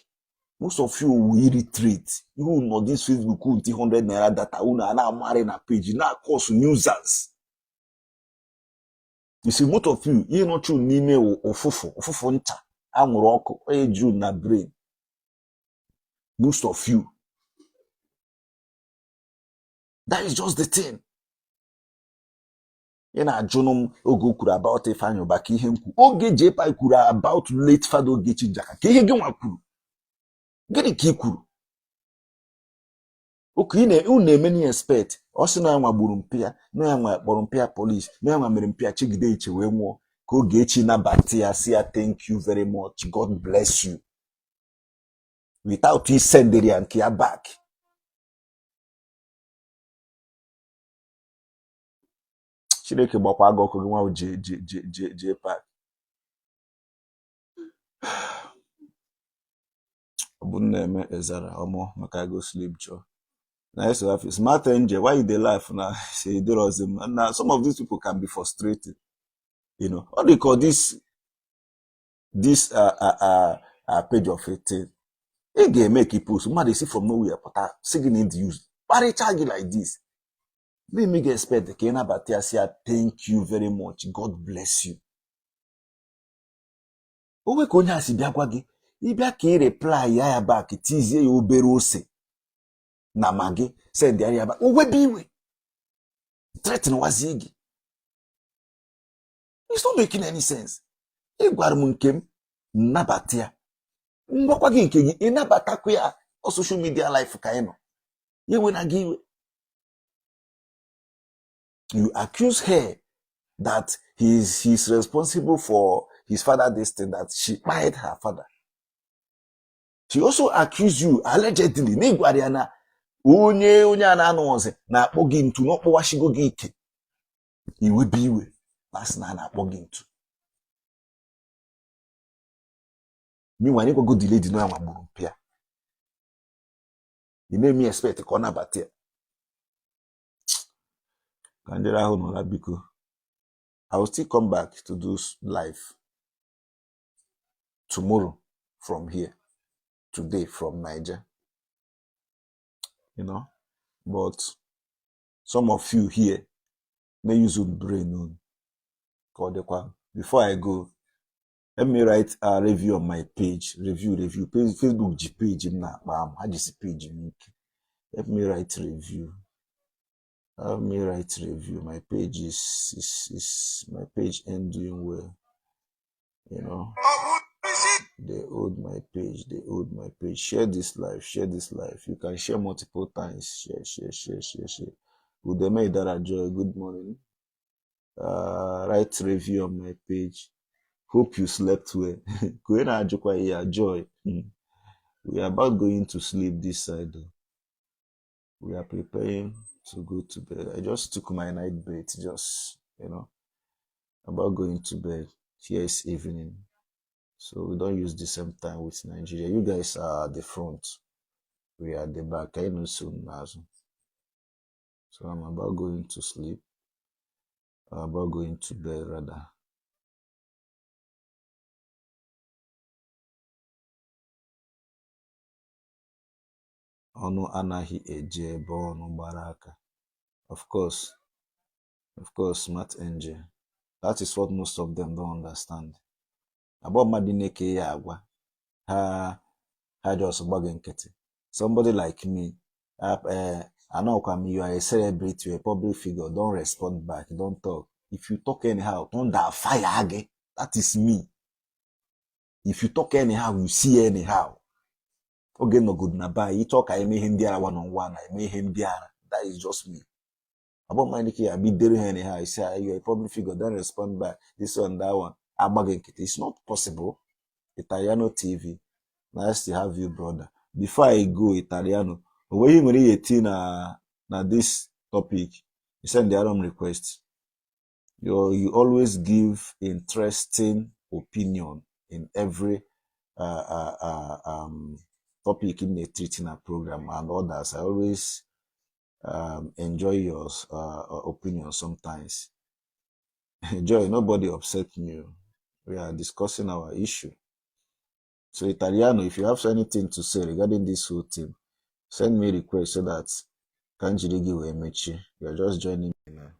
Most of you will irritate. You nọ this Facebook ntị 100 naira data unu a na-amarị na page na cause nuisance. You see, most of you, ihe nọchu n'ime wụ ụfụfụ ụfụfụ ncha anwụrụ ọkụ onye juru na brain. Most of you. That is just the thing. Ị na-ajụnụ m oge o kwuru about Ifeanyi Uba ka ihe m kwu, oge J Park kwuru about late father Ogechi Njaka ka ihe gị nwa kwuru, gịnị ka ị kwuru? Oke unu na-eme na expect ọ sị na ya nwa gburu mpa ya, na ya nwa kpọrọ mpa ya police, na ya nwa mere mpa ya chigide iche wee nwụọ, ka Ogechi nabata ya sị ya thank you very much, God bless you, without isendịrị ya nke ya back. Chineke gbakwa gị ọkụ gị nwa J J J J J Park. Ọ bụ na-eme ezara ọmụ maka I go sleep joy. Na so happy. Smart Angel, why you dey laugh na? Say dịrọzi m na some of these people can be frustrated. Ọ dị ka this page of 18 ị ga-eme ka post mmadụ esi from nowhere pụta sị gị na ịdị use kparịcha gị like this, na-eme gị expect ka ị nabata ya sị ya thank you very much, God bless you. O nwe ka onye a si bịa gwa gị, ịbịa ka ị reply ya ya back, tizie ya obere ose na Maggi, send ya back, o webe iwe threaten wazie gị. It's not making any sense. Ị gwara m nke m nnabata ya, ngwakwa gị nke gị ị nabatakwa ya. Ọ social media life ka anyị nọ, ya enwena gị iwe. You accuse her that he's responsible for his father, this thing that she kpied her father. She also accused you allegedly na ị gwara ya na onye onye a na-anụ ọzọ na-akpọ gị ntu na ọ kpọwashigo gị ike, iwe bụ iwe na asị na a na-akpọ gị ntu. Meanwhile, ịgwago the lady na ya nwa gburu mpa ya, ị na-eme expect ka ọ nabata ya. Ka ndị ahụ nọla biko. I will still come back to do live tomorrow from here, today from Niger. But some of you here may use own brain on ka ọ dịkwa. Before I go, let me write a review on my page. Review, review. Page, Facebook ji page m na-akpa amụ, ha jisi page m ike. Let me write review. Let me write review. My page is my page ain't doing well. They hold my page. They hold my page. Share this live. Share this live. You can share multiple times. Share, share, share, share, share. Udeme Idara Joy, good morning. Write review on my page. Hope you slept well. Kwena ajụkwa ya Joy. We are about going to sleep this side, though. We are preparing to go to bed. I just took my night bath, just about going to bed. Here is evening, so we don't use the same time with Nigeria. You guys are at the front, we are at the back. I know soon now. So I'm about going to sleep. I'm about going to bed rather. Ọnụ anaghị eje ebe ọnụ gbara aka. Of course, of course, Smart Angel. That is what most of them don't understand. Agba mmadụ na-eke ya agwa ha ha just gba gị nkịtị. Somebody like me, anọkwa m, you are a celebrity, you are a public figure, don't respond back, don't talk. If you talk anyhow, thunder fire gị. That is me. If you talk anyhow, you see anyhow. Oge nọgodu na be anyị, ịchọ ka eme ihe ndị ara one on one, eme ihe ndị ara. That is just me. Abụọ mmadụ ka ya bidoro ha anyhow, you say you are a public figure, don't respond back, this one, that one. Agba gị nkịtị. It's not possible. Italiano TV, nice to have you, brother. Before I go, Italiano, o nweghị nwere ihe eti na this topic, you send the alarm request. You always give interesting opinion in every topic in the treating a program and others. I always enjoy your opinion sometimes. Joy, nobody upset me. We are discussing our issue. So Italiano, if you have anything to say regarding this whole thing, send me request so that ka m jiri gị wee mechie. You are just joining me now.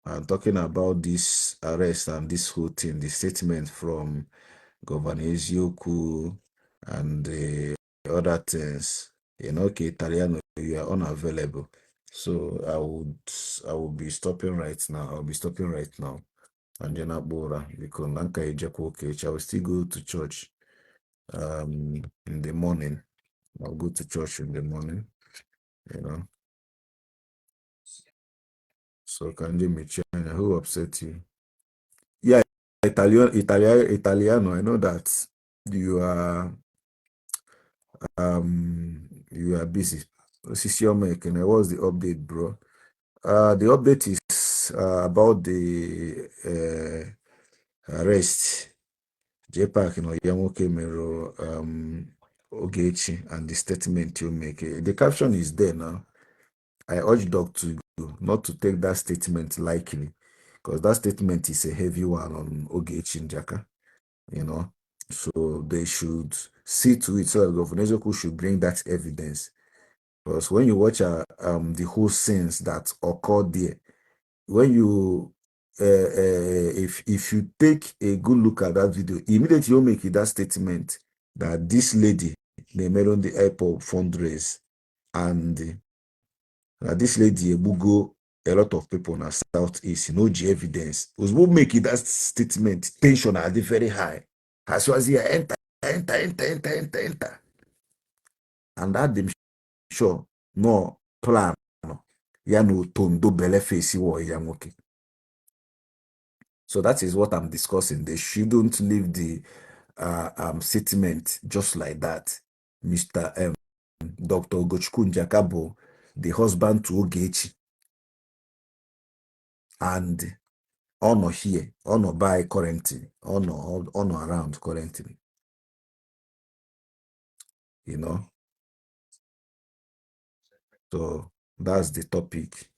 I'm talking about this arrest and this whole thing, the statement from Governor Eziokwu and the other things. Okay, Italiano, you are unavailable. So I will be stopping right now. I'll be stopping right now. And then Bora, because Nanka ejekwa ụka. I will still go to church in the morning. I'll go to church in the morning. So can you meet who upset you? Yeah, Italian, Italian, Italiano. I know that you are busy. Osisi Ekene, what's the update, bro? The update is about the arrest JPAC na ya nwoke mere Ogechi and the statement you make. The caption is there now. I urge Dr. Ugo not to take that statement lightly, because that statement is a heavy one on Ogechi Njaka. So they should see to it so that Governor Eziokwu should bring that evidence. Because when you watch the whole scenes that occurred there, when you if you take a good look at that video, immediately you make that statement that this lady they made on the airport fundraise and this lady egbugo a lot of people in the southeast, no G evidence. Ozugbo make it that statement, tension are very high. As soon as he enter, enter, enter, enter, enter, enter. And that them sure no plan ya na otondo bele face wọ ya nwoke. So that is what I'm discussing. They shouldn't leave the statement just like that. Mr. Dr. Ugochukwu Njaka bụ the husband to Ogechi. And ọ nọ here, ọ nọ by currently, ọ nọ around currently. So that's the topic.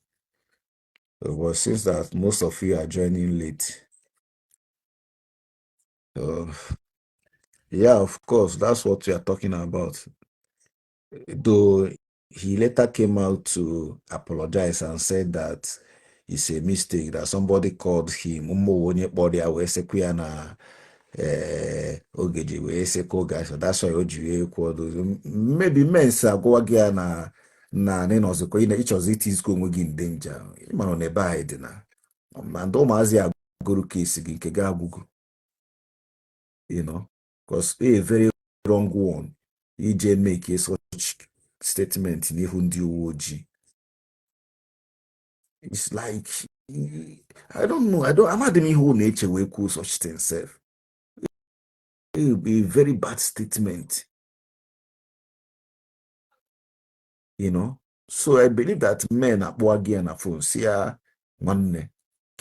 But since that most of you are joining late, so yeah, of course, that's what we are talking about. Though he later came out to apologize and said that it's a mistake that somebody called him. Ụmụ onye kpọrọ ya wee sịkwa ya na ee oge ji wee sịkwa oge, so that's why o ji wee kwuo those. Maybe mens agwa gị ya na na ịnọzikwa ị ịchọzi itizikwa onwe gị in danger, ịmara na ebe anyị dị na ma ndị ụmụazị agụrụ kesi gị nke gị agwụgo, because a very wrong one ije make such statement n'ihu ndị uwe ojii. It's like, I don't know, I don't, amadị m ihe ọ na-eche wee kwuo such thing sef. A very bad statement. So I believe that men akpọọ gị ya na phone, si ya, nwanne,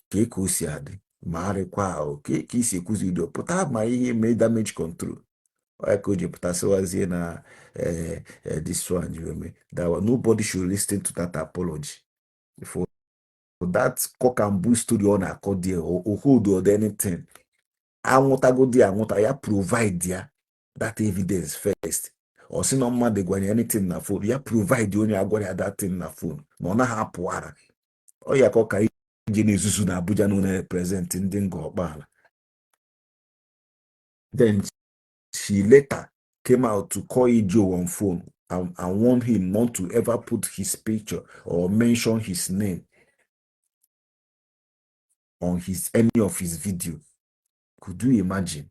ka ka o si adị ma arịkwa ahụ ka ka isi ekwuzi udo pụta ma ihe mee damage control ọ ka o ji pụta sịwazie na this one ji eme that one. Nobody should listen to that apology for that cock and bull story ọ na-akọ there. O hold or anything, anwụtagodi anwụta ya, provide ya that evidence first. Ọ sị na mmadụ gwara ya anything na phone, ya provide onye agwara ya that thing na phone, na ọ naghị apụ ara ọ ya ka ọ ka ije na-ezuzu na Abuja na represent ndị Ngor Okpala. Then she later came out to call Ijo on phone and warn him not to ever put his picture or mention his name on his any of his video. Could you imagine?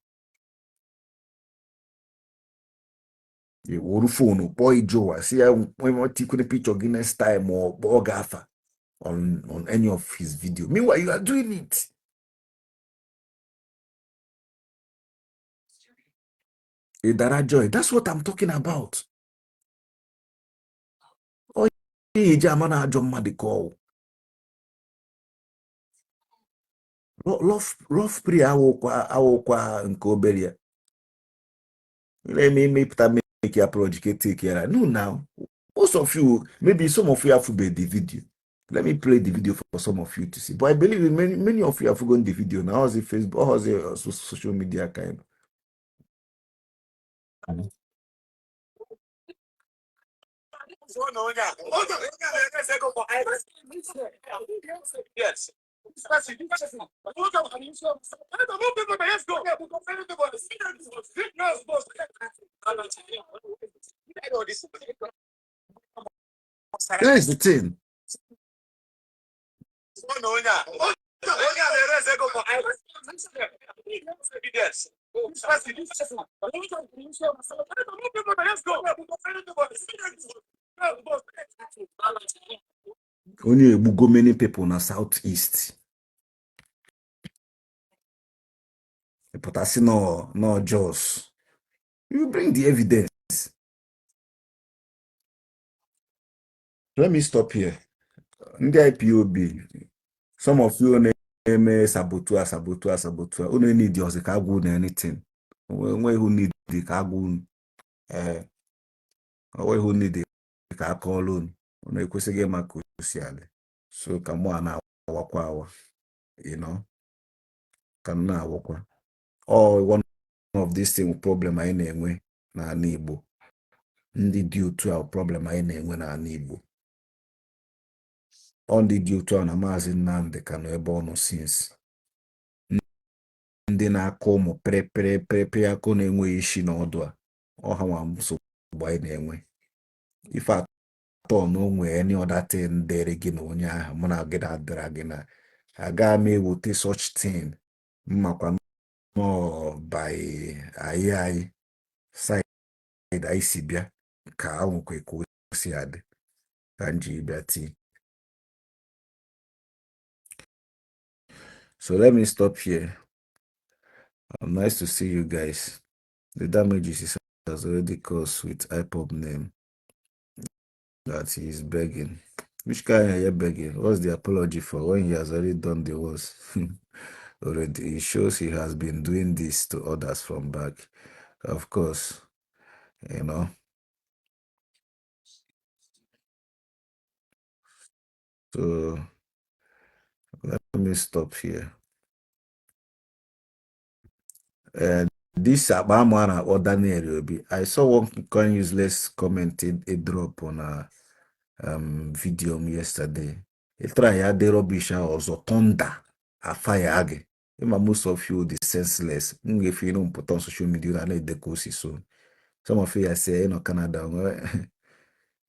Wuru phone kpọọ Ijowa si ya tikwere picture gị next time or kpọọ gị afa on any of his video. Meanwhile, you are doing it. Idara Joy, that's what I'm talking about. Ọ ihe eji ama na ajọ mmadụ ka ọwụ. Love prayer awụkwa nke obere ya. Na-eme imepụta make ya apology ka take care. No, now, most of you, maybe some of you have the video. Let me play the video for some of you to see. But I believe many, many of you have forgotten the video now. How's it Facebook? How's it social media kind of? Here's the thing. Onye egbugo many people na South East. Pụtasị no no Jos. You bring the evidence. Let me stop here. Ndị IPOB, some of you na-eme saboteur, saboteur, saboteur. Unu need ọzọ ka agwa unu anything. Onwe ihu need ka agwa unu. Ee, onwe ihu need ka akọọlụ unu. Unu ekwesịghị ịma ka o si adị. So ka mụ a na-awakwa awa, you know, ka m na-awakwa. All one of these thing problem anyị na-enwe n'ala Igbo. Ndị dị otu a problem anyị na-enwe n'ala Igbo. Ọ ndị dị otu a na Maazị Nnamdi ka nọ ebe ọ nọ since. Ndị na-akọ ụmụ pịrịpịrị pịrịpịrị akụ na-enweghị isi na ọdụ a, ọ ha nwa nsogbu anyị na-enwe. Ife atọ na o nwee any other thing dịrị gị na onye ahụ mụ na gị na-adịra gị na agaghị m ewute such thing mmakwa nọ by anyị anyị side anyị si bịa ka anwụkwa ka o si adị ka m ji bịa tii. So let me stop here. Nice to see you guys. The damages he has already caused with IPOB name that he is begging. Which kind are you begging? What's the apology for when he has already done the worst? Already. It shows he has been doing this to others from back. Of course, you know. So let me stop here. This akpa amụ a na-akpọ Daniel Obi, I saw one kind useless comment a drop on a video m yesterday. Ị try ya dị rubbish ahụ ọzọ, thunder afire gị. Ịma most of you dị senseless. M ga-efe iru mpụta on social media na na-edekọ osi so. Some of you are say nọ Canada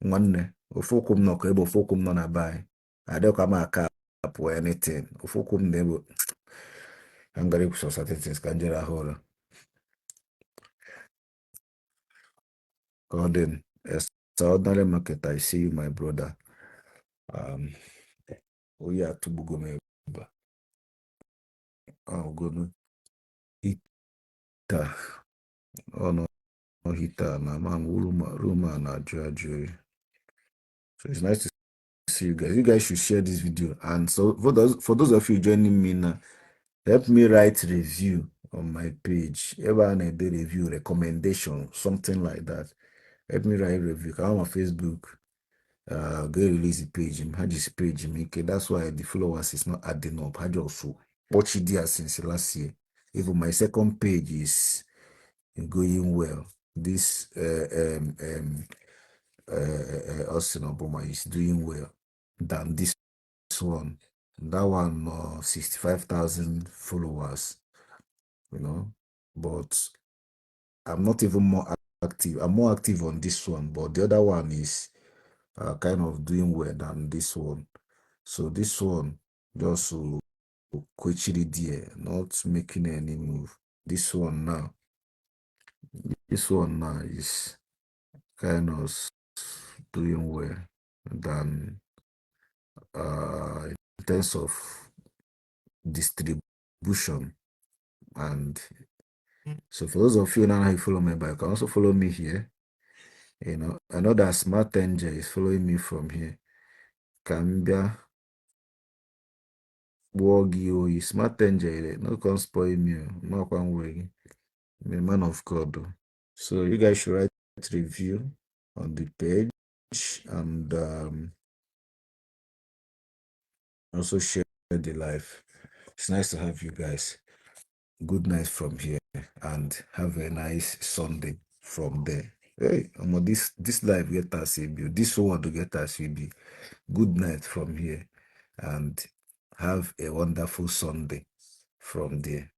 nwanne ofu ụkwụ m nọkọ ebe ofu ụkwụ m nọ na be anyị adịkwa m aka apụ anything ofu ụkwụ m na-ebe ka m gara ikwusa certain things ka m jere ahụ ụra ka ọ dị. Extraordinary market, I see you, my brother. Oyi atụgbugo m ebe a ahụgonu heater ọnụ heater na ma room a na-ajụ ajụ oyi. So it's nice to see you guys. You guys should share this video. And so for those of you joining me now, help me write review on my page. Ebe a na-ede review, recommendation, something like that. Help me write review. Come on Facebook. Go release the page. Ha just page m ike. That's why the followers is not adding up. Ha just watch it there since last year. Even my second page is going well. This Austin Obama is doing well than this one. That one, 65,000 followers. But I'm not even more active. I'm more active on this one, but the other one is kind of doing well than this one. So this one just quickly there, not making any move. This one now is kind of doing well than in terms of distribution. And so for those of you now who follow me, but you can also follow me here. I know that Smart Angel is following me from here. Ka m bịa kpụọ gị oyi. Smart Angel, no come spoil me. Makwa nwe gị. I'm a man of God, oh. So you guys should write review on the page and also share the live. It's nice to have you guys. Good night from here and have a nice Sunday from there. Hey, this life get us a bill. This world get us a bill. Good night from here and have a wonderful Sunday from there.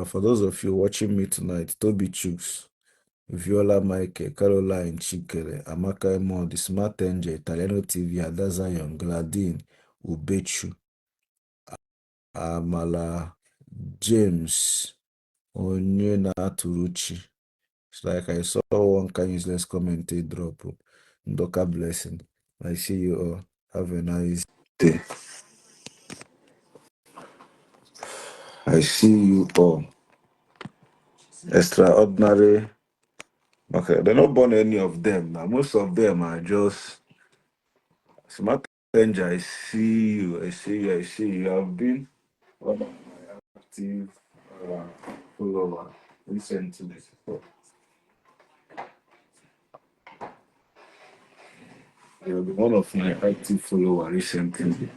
For those of you watching me tonight, Toby Chooks, Viola Michael, Caroline Chikere, Amaka Emo, The Smart Angel, Italiano TV, Ada Zion, Gladine, Ubechu, Amala James, Onye na-atụrụ. It's like I saw one kind useless comment drop. Ndoka blessing. I see you all. Have a nice day. I see you all. Extraordinary. Okay, they're not born any of them now. Most of them are just Smart Angel. I see you. I see you. I see you. I've been one of my active follower recently. You've been one of my active follower recently.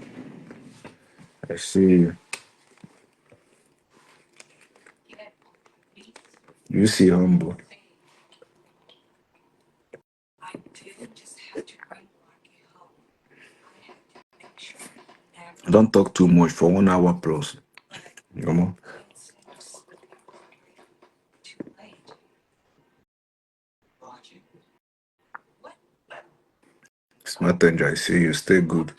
I see you. You see humble. Don't talk too much for 1 hour plus. You know? Smart Angel, I see you. Stay good.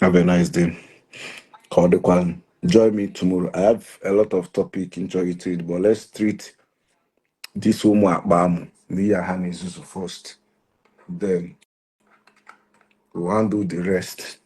Have a nice day. Call the one. Join me tomorrow. I have a lot of topic in to it, but let's treat this ụmụ akpa amụ n'ihe ha na-ezuzu first. Then we'll handle the rest.